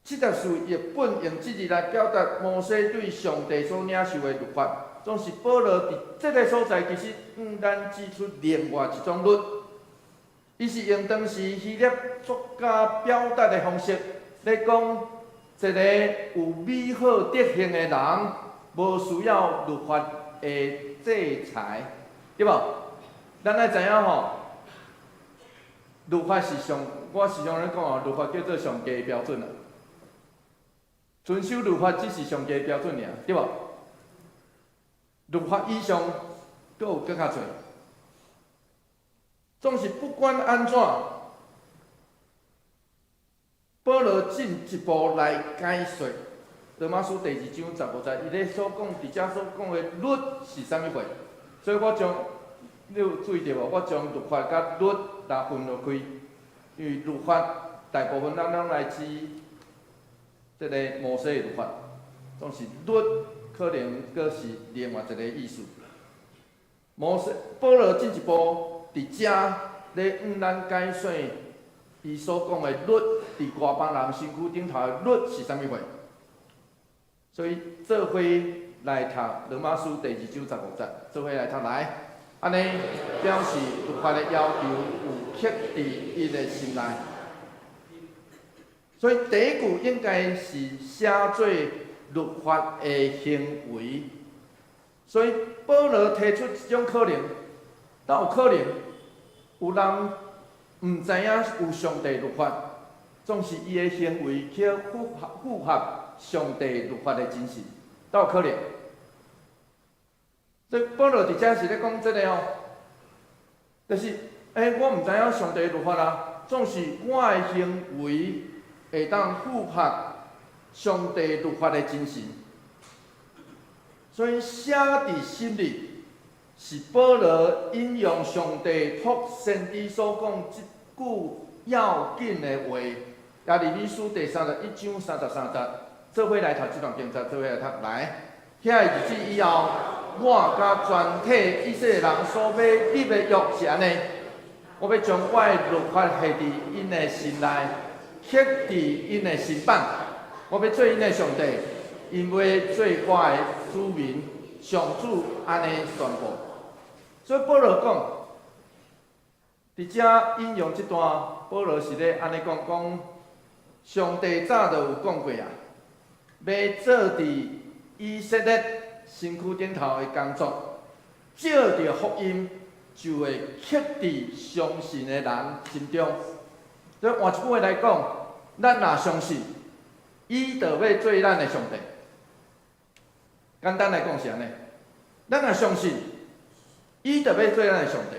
這條是譯本用這字來表達摩西對上帝所領受的律法，總是保羅佇這个所在其實向咱指出另外一種律，伊是用當時希臘作家表達的方式，咧講一个有美好德行的人，無需要律法的制裁，對無？咱愛知影吼，律法是上，我時常咧講哦，律法叫做上低標準啊。遵守律法只是上低標準爾，對無？律法以上，閣有閣較濟。總是不管按怎，保羅進一步來解說羅馬書第二章15節，伊咧所講，佇遮所講的律是啥物貨？所以我將你有注意著無？我將律法佮律來分落開，因為律法大部分咱攏來指這个摩西的律法，總是律可能閣是另外一个意思。摩西保羅進一步佇遮咧向咱解說，伊所講的律，佇外邦人身軀頂頭的律是啥物貨？所以做伙來讀羅馬書第二章15節，做伙來讀來，按呢表示律法的要求有刻佇伊的心內。所以第一句應該是寫做律法的行為。所以保羅提出一種可能，敢有可能有人毋知影有上帝律法，總是伊的行為去符合上帝律法的精神，敢有可能？所以保羅佇遮是咧講這个哦，就是，我毋知影上帝律法啊，總是我的行為會當符合上帝律法的精神。所以寫佇心裡是保羅引用上帝託先知所講這句要緊的話，耶利米書第31章33節，做伙來讀這段經節，做伙來讀來。遐个日子以後，我佮全體以色列人所欲立的約是按呢，我欲將我的律法下佇𪜶的心內，刻佇𪜶的心版。我欲做𪜶的上帝，𪜶欲做我的子民。上主按呢宣布。所以保羅講，佇遮引用這段，保羅是咧按呢講，講上帝早就有講過啊，欲做佇以色列身軀頂頭的工作，藉著福音就會刻佇相信的人心中。所以換一句話來講，咱若相信，伊就欲做咱的上帝。簡單來講是按呢，咱若相信，伊就欲做咱的上帝。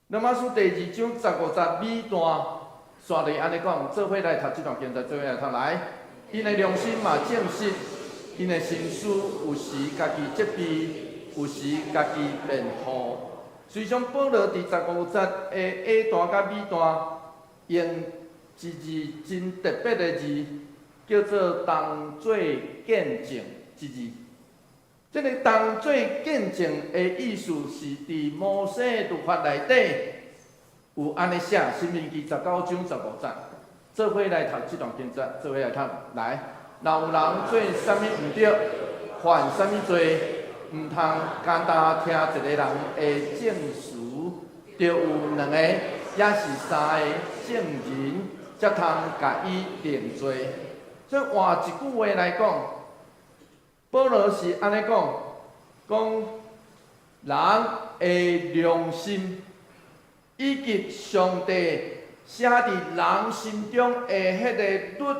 羅馬書第2章15節尾段，煞咧按呢講，做伙來讀這段經節，做伙來讀來。𪜶的良心嘛證實，𪜶的心思有時家己責備，有時家己辯護。隨上保羅佇十五節的下段佮尾段，用一字真特別的字，叫做當做見證這字。這个當做見證的意思是佇摩西律法內底有按呢寫，申命記19章15節。做伙來讀這段經節，做伙來讀來。若有人做啥物毋對，犯啥物罪，毋通干焦聽一个人的證詞，著有兩個抑是三個證人，才通共伊定罪。所以換一句話來講，保羅是按呢講，講人的良心以及上帝寫佇人心中的彼个律，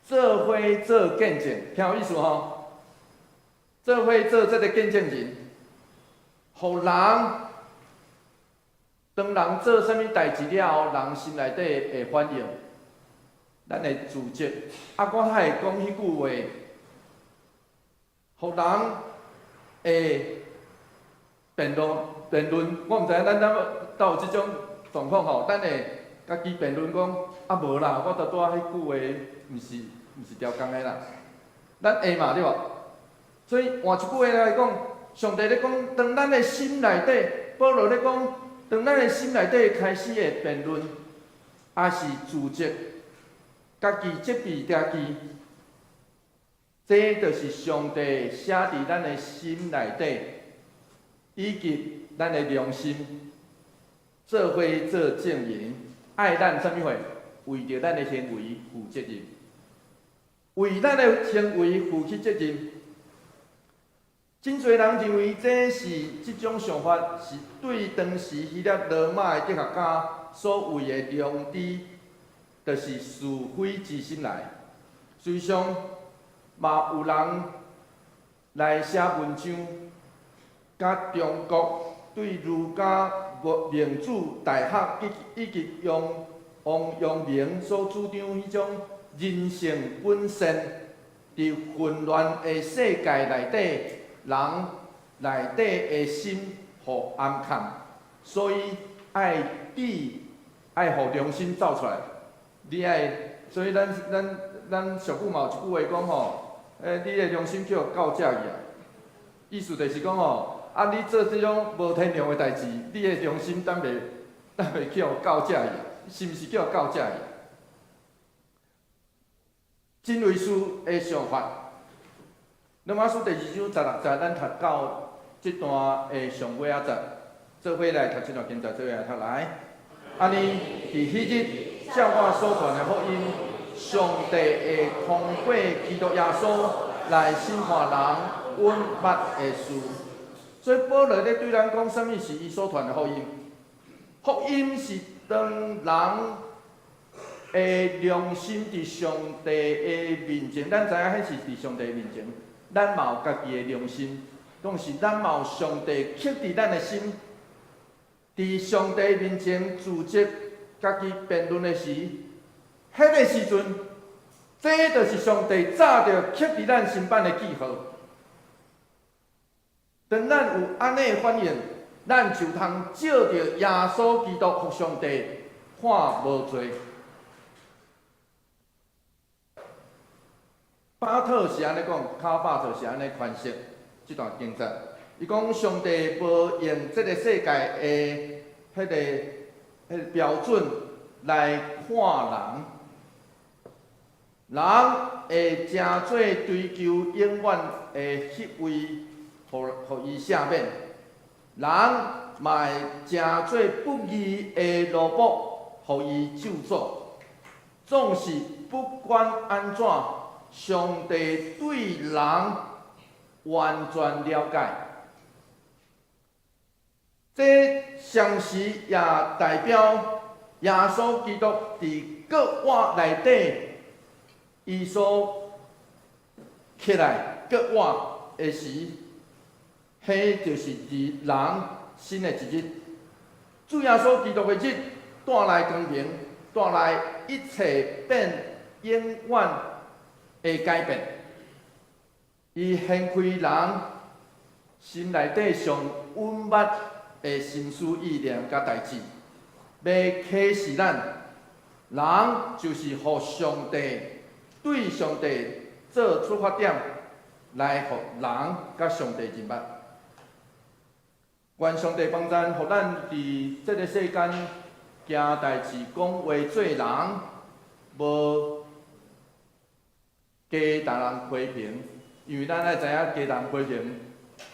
做伙做見證，聽有意思吼？做伙做這个見證人，予人當人做啥物代誌了後，人心內底會反應，咱會自責。啊，我較會講彼句話，予人會辯論辯論。我毋知影咱敢有這種狀況吼，咱會家己辯論講，啊無啦，我拄拄仔彼句話毋是調仝的啦。咱會嘛對無？所以換一句話來講，上帝咧講，當咱的心內底，保羅咧講，當咱的心內底開始會辯論，抑是自責，家己責備家己，這就是上帝寫佇咱的心內底，以及咱的良心，做伙做證人，愛咱啥物貨？為著咱的行為負責任，為咱的行為負起責任。真濟人認為這是這種想法是對當時希臘羅馬的哲學家所謂的良知，就是是非之心來。隨上嘛有人來寫文章，佮中國對儒家孟子大學以及用王陽明所主張彼種人性本善，佇混亂的世界內底，人內底的心予暗崁，所以愛智，愛予良心走出來。你愛，所以咱俗語嘛有一句話講吼，你的良心叫教食去啊。意思就是講吼，啊，你做這種無天良的代誌，你的良心敢袂去予教食去？是毋是叫教食去？真維斯的想法。羅馬書第2章16節，咱讀到這段的上尾仔節，做伙來讀這段經節，做伙來讀來。按呢，佇彼日，照我所傳的福音，上帝會通過基督耶穌來審判人隱密的事。所以保羅咧對咱講，啥物是伊所傳的福音？福音是當人的良心佇上帝的面前，咱知影彼是佇上帝面前，咱嘛有家己的良心，講是咱嘛有上帝刻佇咱的心，佇上帝面前自責、家己辯論的時，彼個時陣，這就是上帝早就刻佇咱心版的記號。當咱有按呢的反應，咱就通藉著耶穌基督，予上帝看無罪。巴特是按呢講，卡巴特是按呢詮釋這段經節。伊講上帝無用這个世界的彼個標準來看人，人會成做追求永遠的彼位，予伊赦免。人嘛會成做不義的奴僕，予伊咒詛。總是不管按怎，上帝對人完全了解。這同時也代表耶穌基督佇割腕內底，伊所起來割腕的時，彼就是佇人新的一日。主耶穌基督的日帶來光明，帶來一切變永遠的改變。伊掀開人心內底上隱密的心思意念佮代誌，欲啟示咱，人就是予上帝對上帝做出發點，來予人佮上帝認捌。願上帝幫贊，予咱佇這个世間行代誌、講話、做人，無加逐人批評，因為咱愛知影加人批評，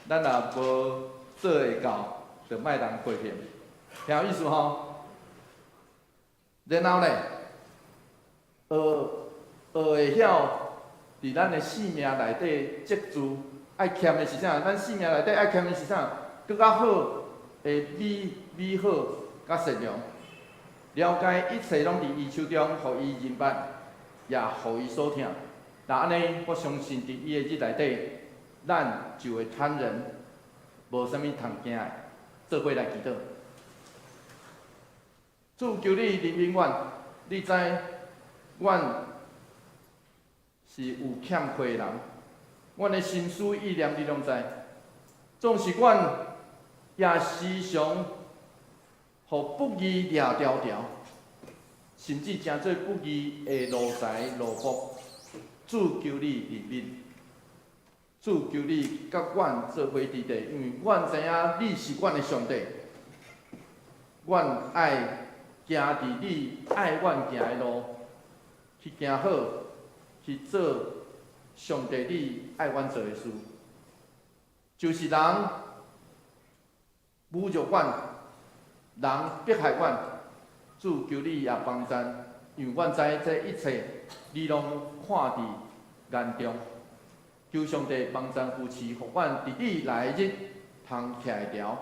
咱若無做會到，就莫人批評，聽有意思吼？然後咧，學學會曉佇咱的性命內底積聚，愛欠的是啥？咱性命內底愛欠的是啥？閣較好的美美好佮善良，了解一切攏佇伊手中，予伊認捌，也予伊所疼。若按呢，我相信佇伊的日內底，咱就會坦然，無啥物通驚的。做伙來祈禱。主求你憐憫阮，你知阮是有欠缺的人，阮的心思意念你攏知。總是阮也時常予不義掠牢牢，甚至成做不義的奴才奴僕。主求你憐憫，主求你佮阮做伙佇地，因為阮知影你是阮的上帝，阮愛行佇你愛阮行的路，去行好，去做上帝你愛阮做的事。就是人侮辱阮，人迫害阮，主求你也幫贊，因為阮知這一切你攏看佇眼中。求上帝幫贊扶持，予阮佇你來的日通徛會牢。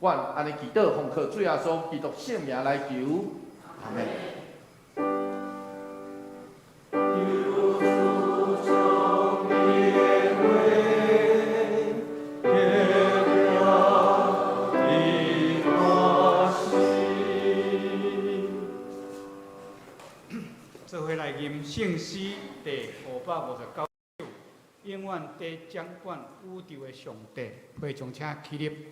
阮按呢祈禱，奉靠主耶穌基督聖名來求，阿們。求主將你的話，刻佇我心。做伙來吟聖詩第559首，永遠佇掌管宇宙的上帝，會眾請起立。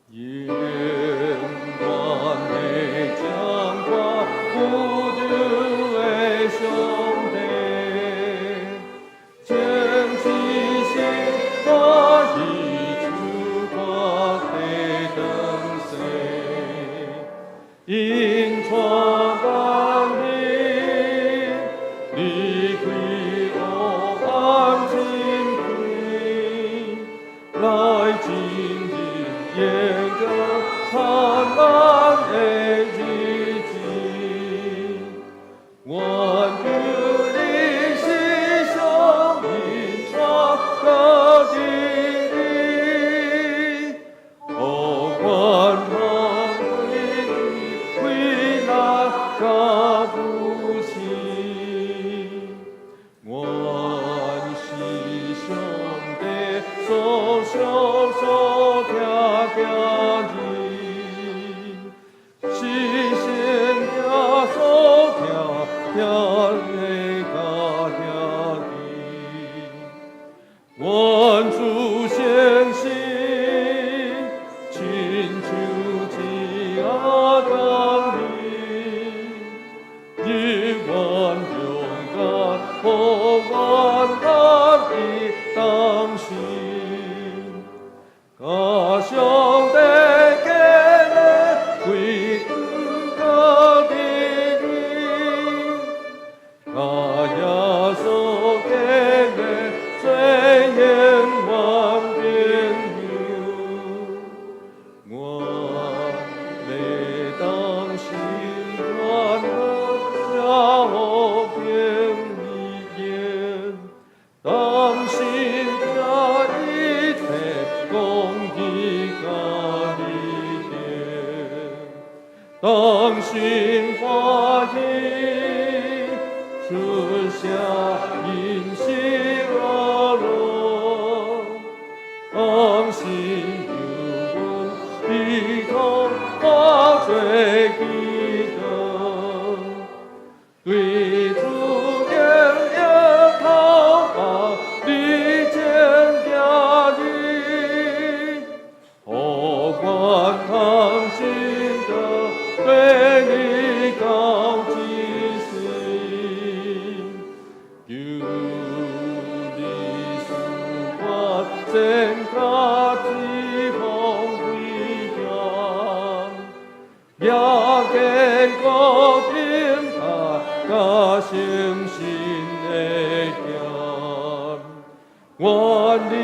永遠的掌進入延閣燦爛的日子。願求你是上引帶家己的，予阮通回來佮扶持。願是上帝所賞所疼的兒，是神疼所疼疼的佮兄弟。願主顯實，親像一亞當日，日願勇敢，予阮甲伊同行。佮上帝建立歸向家己的，佮耶穌建立做永遠朋友。願你同心願樂和平言，同心聽一切公義佮利言，同心歡喜，出聲因喜樂樂，同心有阮一同化做基督，對主言言頭把利劍行日，予阮通進得對你到這世，求你賜我增加脂肪危險，也堅固平安佮誠實的行，願你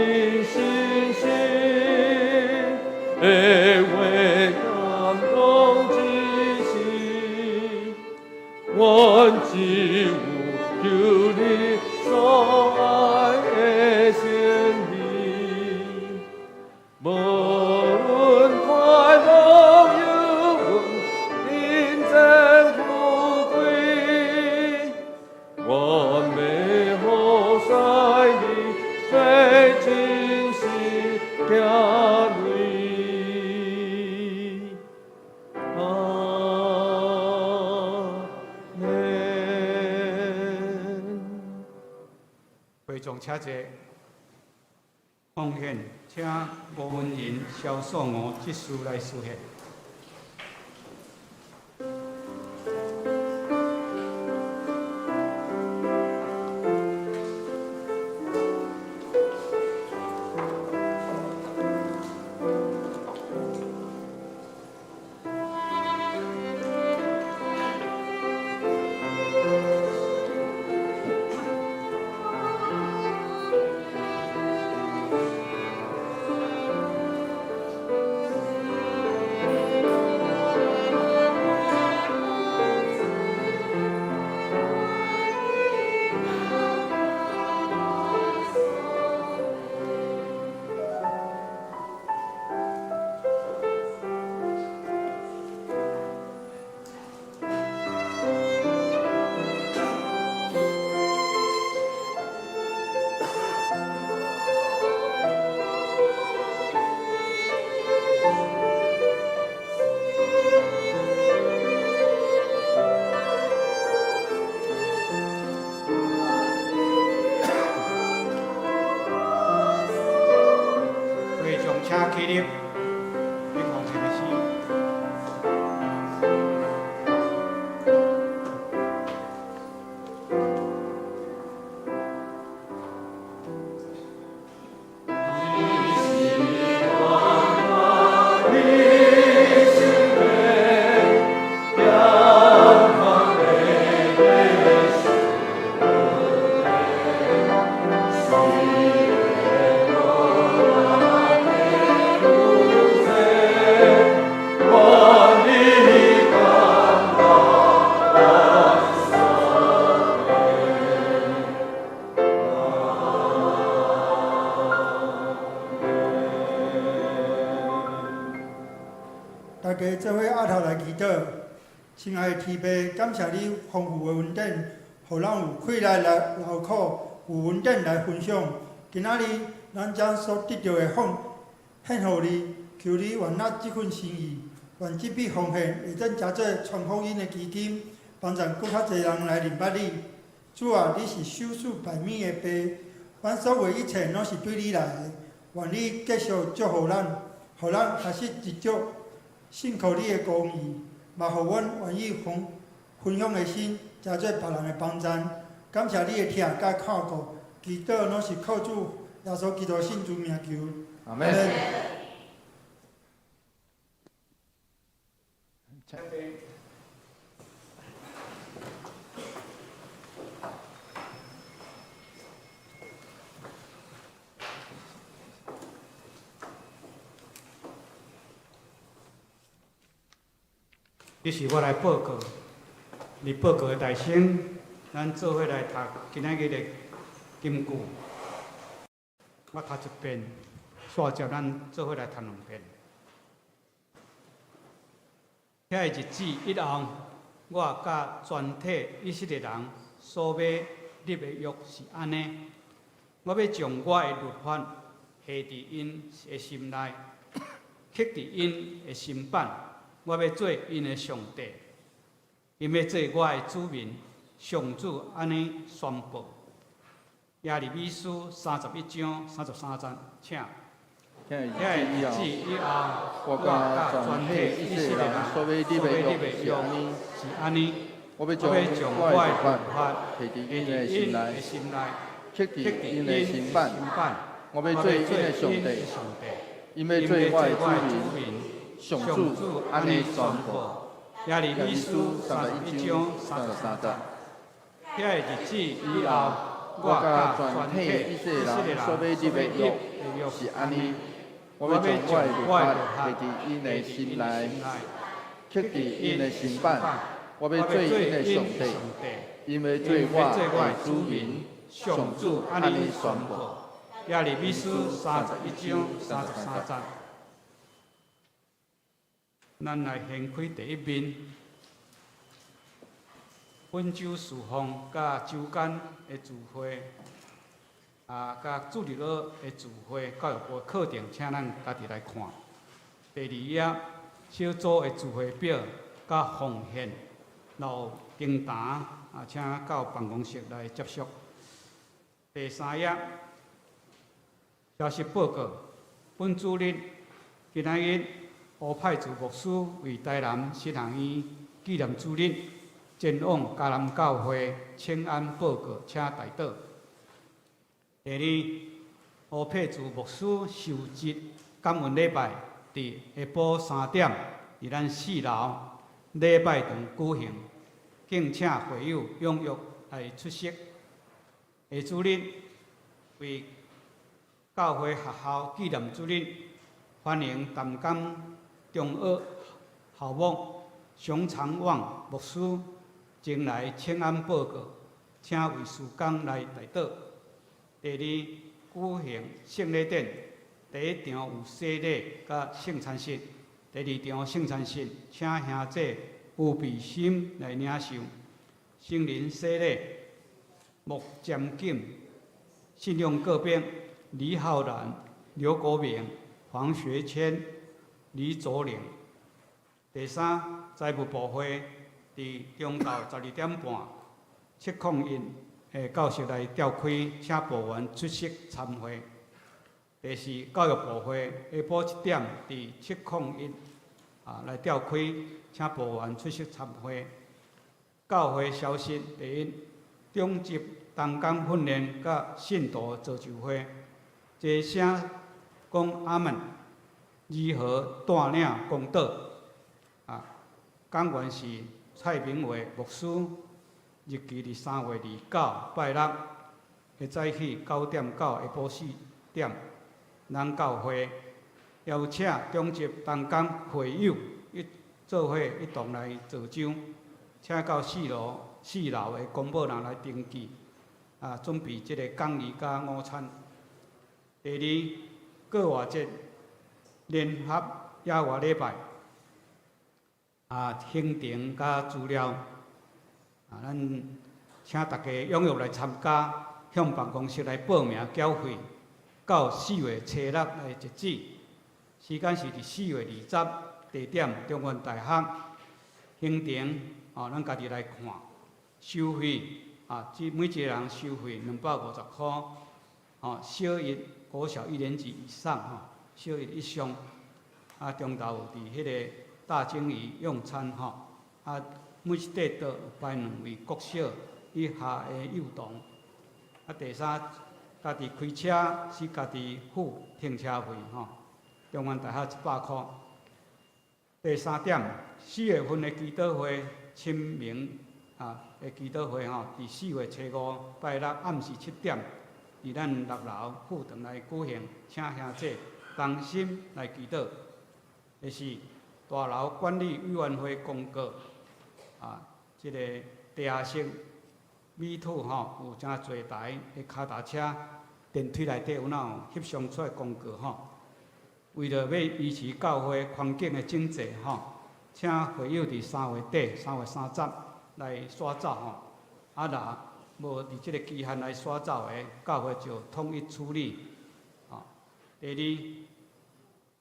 信心的話感動之時，阮只有求你所愛的善意，無論快樂憂鬱，貧賤富貴，願美好使你最真實行類。阿們。會眾請坐。奉獻，請吳文仁、蕭素娥執事來司獻。會眾請起立，你奉獻的詩。你是大家做伙阿頭來祈禱。親愛的天父，感謝你豐富的恩典，予咱有氣力來勞苦，有恩典來分享。今仔日，咱將所得著的奉獻予你，求你悅納這份心意，願這筆奉獻會當成做傳福音的基金，幫助閣較濟人來認捌你。主啊，你是賞賜百物的父，阮所有一切攏是對你來的。願你繼續祝福咱，予咱學習知足，信靠你的公義，嘛予阮願意分分享的心，成做別人的幫贊。感謝你的疼佮看顧，祈禱攏是靠主耶穌基督聖主名求。阿門。這是我來報告，佇報告的大先，咱做伙來讀今仔日的金句。我讀一遍，煞接咱做伙來讀兩遍。遐个日子以後，我佮全體以色列人所欲立的約是按呢：我欲將我的律法下佇𪜶的心內，刻佇𪜶的心版。我欲做𪜶的上帝，𪜶欲做我的子民。上主按呢宣布。耶利米書31章33節，請。遐个日子以後，我佮全體以色列人所欲立的約是按呢：我欲將我的律法下佇𪜶的心內，刻佇𪜶的心版。我欲做𪜶的上帝，𪜶欲做我的子民。上主按呢宣布。耶利米書31章33節。遐个日子以後，我佮全體以色列人所欲立的約是按呢：我欲將我的律法下佇𪜶的心內，刻佇𪜶的心版。我欲做𪜶的上帝，𪜶欲做我的子民。上主按呢宣布。耶利米書31章33節。咱來掀開第一面，本週事奉佮週間的聚會，啊，佮主日學的聚會教育部課程，請咱家己來看。第二頁小組的聚會表佮奉獻，有訂單啊，請到辦公室來接觸。第三頁消息報告，本主日今仔日，吳派柱牧師為台南神學院紀念主日前往嘉南教會請安報告，請代禱。第二，吳佩柱牧師受職感恩禮拜，佇下晡3點，佇咱四樓禮拜堂舉行，敬請會友踴躍來出席。下主日為教會學校紀念主日，歡迎淡江中學校牧熊長旺牧師前來請安報告，請為事工來代禱。第二，舉行聖禮典，第一場有洗禮佮聖餐式，第二場聖餐式，請兄姐吳必心來領受聖靈洗禮，穆占錦、信仰個別李浩然、劉國明、黃學謙、李卓玲。第三，財務部會佇中晝12點半，701的教室來召開，請部員出席參會。第四，教育部會下晡7點佇701啊來召開，請部員出席參會。教會消息：第一，中級同工訓練佮信徒造就會，齊聲講阿門。如何帶領公道？啊，講員是蔡明偉牧師，日期佇3月29拜六，下早起9點到下晡4點，咱教會邀請中級同工會友一做伙一同來造就，請到四樓的公報欄來登記，啊，準備這個講義佮午餐。第二，過活節聯合野外禮拜，啊，行程佮資料，啊，咱請大家踴躍來參加，向辦公室來報名繳費，到四月初六來截止。時間是佇4月20，地點中原大學。行程哦，咱家己來看。收費啊，這每一個人收費250箍。哦，小一、國小一年級以上吼，小一以上。啊，中晝有佇彼个大鯨魚用餐吼。啊，每一塊桌有排兩位國小以下的幼童。啊，第三，家己開車是家己付停車費吼。中原大學100箍。第三點，四月份的祈禱會，清明啊的祈禱會吼，佇四月初五拜六暗時7點，佇咱六樓副堂來舉行，請兄弟同心來祈禱。第四，大樓管理委員會公告，啊，這个地下室米土吼有誠濟台的跤踏車，電梯內底有哪有翕相出來公告吼。為著欲維持教會環境的整潔吼，請會友佇3月底、3月30來刷走吼。啊，若無佇這个期限來刷走的，教會就統一處理。吼，第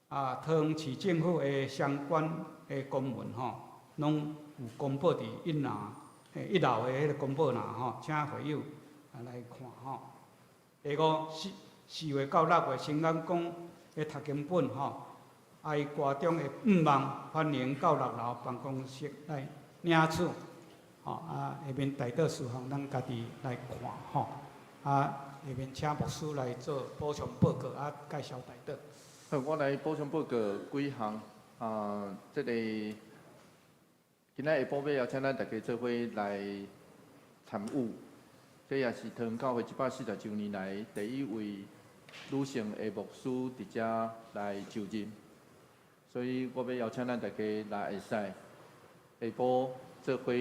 二，啊，桃園市政府的相關的公文吼，攏有公布佇一樓的彼个公布欄吼，請會友啊來看吼。第五，4月到6月，新港講的讀經本吼，愛歌中的願望，歡迎到六樓辦公室來領取。吼啊，下面代禱事項，咱家己來看吼。啊，下面請牧師來做補充報告啊，介紹代禱。好，我來補充報告幾項啊，這个今仔下晡欲邀請咱大家做伙來參與，這也是桃園教會140週年來第一位女性的牧師佇遮來就任，所以我欲邀請咱大家來會使下晡做伙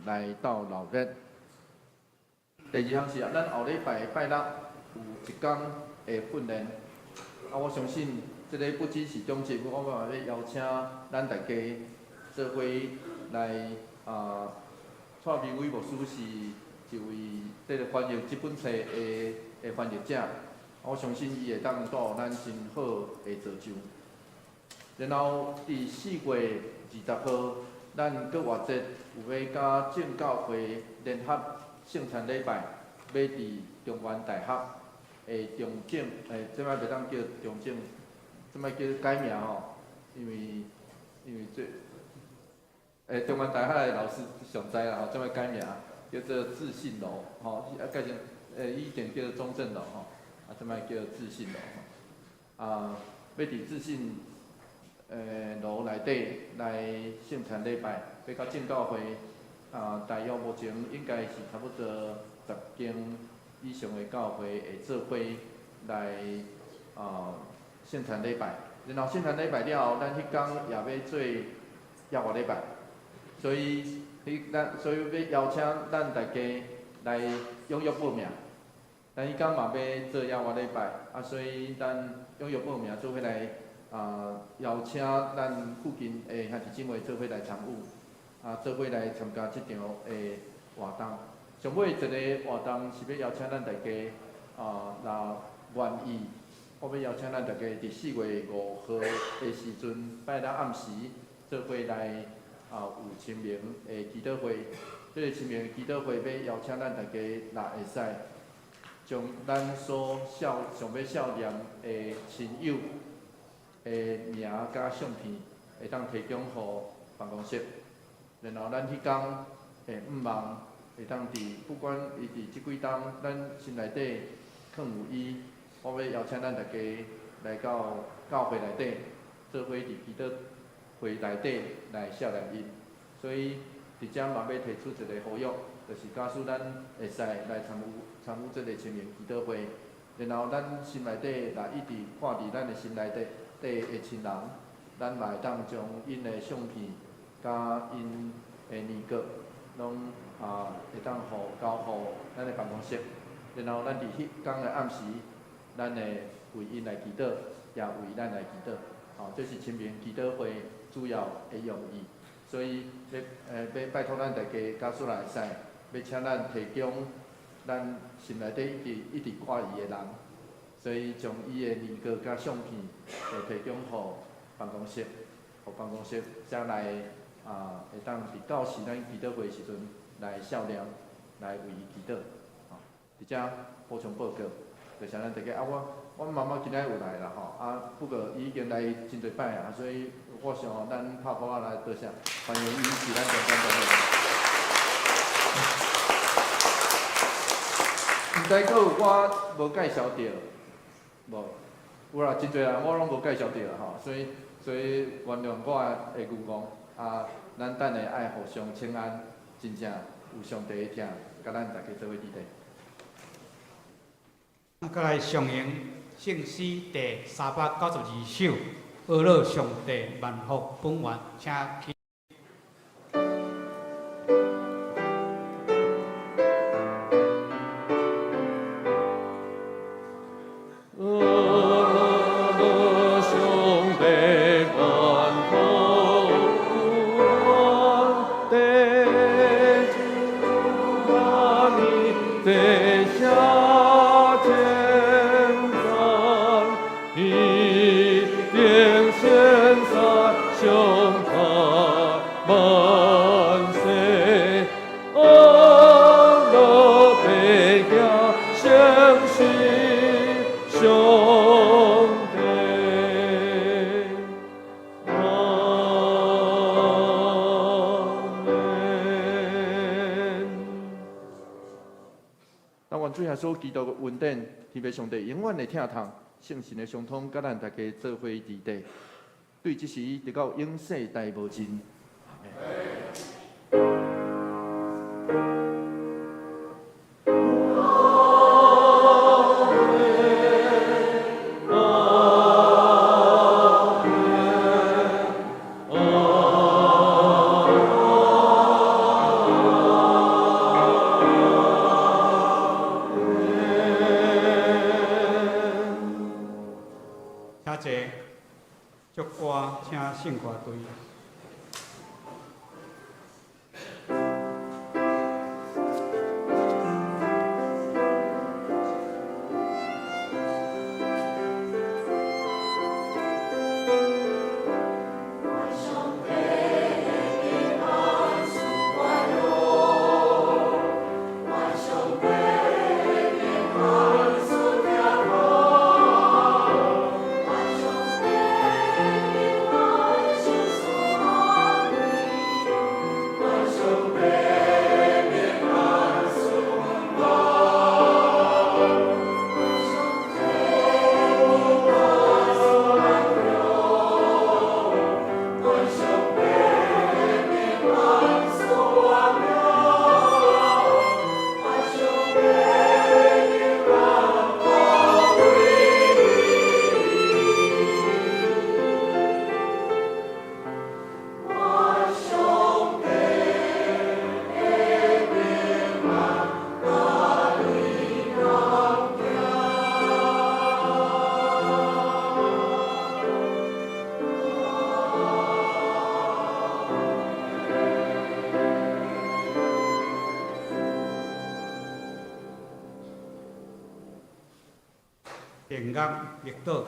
來鬥鬧熱。第二項是咱後禮拜拜六有一工的訓練，啊，我相信這个不只是中職，我嘛欲邀請咱大家做伙來啊。蔡明偉牧師是一位這个翻譯這本冊的翻譯者，我相信伊會當帶予咱真好的造就。然後佇4月20號，咱復活節有欲佮正教會聯合聖餐禮拜，欲佇中原大學的中正，欸，這擺袂當叫中正，這擺叫改名吼，因為這，欸，中原大學的老師上知啦吼，這擺改名叫做自信樓，吼，啊改成，欸，以前叫中正樓吼，啊，這擺叫自信樓吼，啊，欲佇自信樓內底來聖餐禮拜，欲佮正教會啊，大約目前應該是差不多10間以上的教會會做伙來啊聖餐禮拜。然後聖餐禮拜了後，咱彼工也欲做夜活禮拜，所以彼咱所以欲邀請咱大家來踴躍報名。咱彼工嘛欲做夜活禮拜，啊，所以咱踴躍報名做伙來啊，邀請咱附近的兄弟姊妹做伙來參與，啊，做伙來參加這場的活動。上尾一个活動是欲邀請咱大家啊，若願意，我欲邀請咱大家佇4月5號的時陣，拜六暗時做伙來啊有清明的祈禱會。這个清明的祈禱會欲邀請咱大家，若會使將咱所孝想欲孝念的親友的名佮相片，會當提供予辦公室。然後咱彼工會向望會當佇不管伊佇這幾冬，咱心內底囥有伊，我欲邀請咱大家來到教會內底，做伙佇祈禱會內底來孝念伊。所以佇遮嘛欲提出一个呼籲，就是假使咱會使來參與這个清明祈禱會，然後咱心內底若一直看佇咱的心內底底的親人，咱嘛會當將𪜶的相片佮𪜶的年過，攏啊會當予交予咱的辦公室，然後咱佇彼工的暗時，咱會為𪜶來祈禱，也為咱來祈禱。吼，這是清明祈禱會主要的用意。所以欲欲拜託咱大家家屬來會使，欲請咱提供咱心內底一直一直掛伊的人，所以將伊的年糕佮相片會提供予辦公室，予辦公室才來啊，會當佇到時咱祈禱會的時陣來數念，來為伊祈禱。吼，佇遮補充報告，就是咱大家啊，我阮媽媽今仔有來啦吼，啊，不過伊已經來真濟擺啊，所以我想咱拍鼓仔來多謝，歡迎伊佇咱中間做伙。毋知閣有我無介紹著，無，有啦，真濟人我攏無介紹著吼，所以原諒我的愚戇啊，咱等下愛互相請安，真正有上帝的疼，佮咱大家做伙佇咧。啊，閣來上詠聖詩第392首，阿樂上帝萬福本源，請起。阿樂上帝萬福本源，地主阿彌地下稱讚，一定先山上看萬世，阿樂白行相信上帝。阿門。咱願主耶穌基督的恩典，天父上帝永遠的疼痛，聖神的相通，佮咱大家做伙佇咧，對這時直到永世代無盡。阿們。請坐，祝歌，請聖歌隊。平安默禱。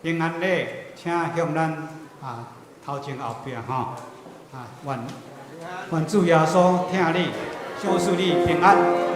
平安禮，請向咱啊頭前後壁吼啊，願願主耶穌疼你，賞賜你平安。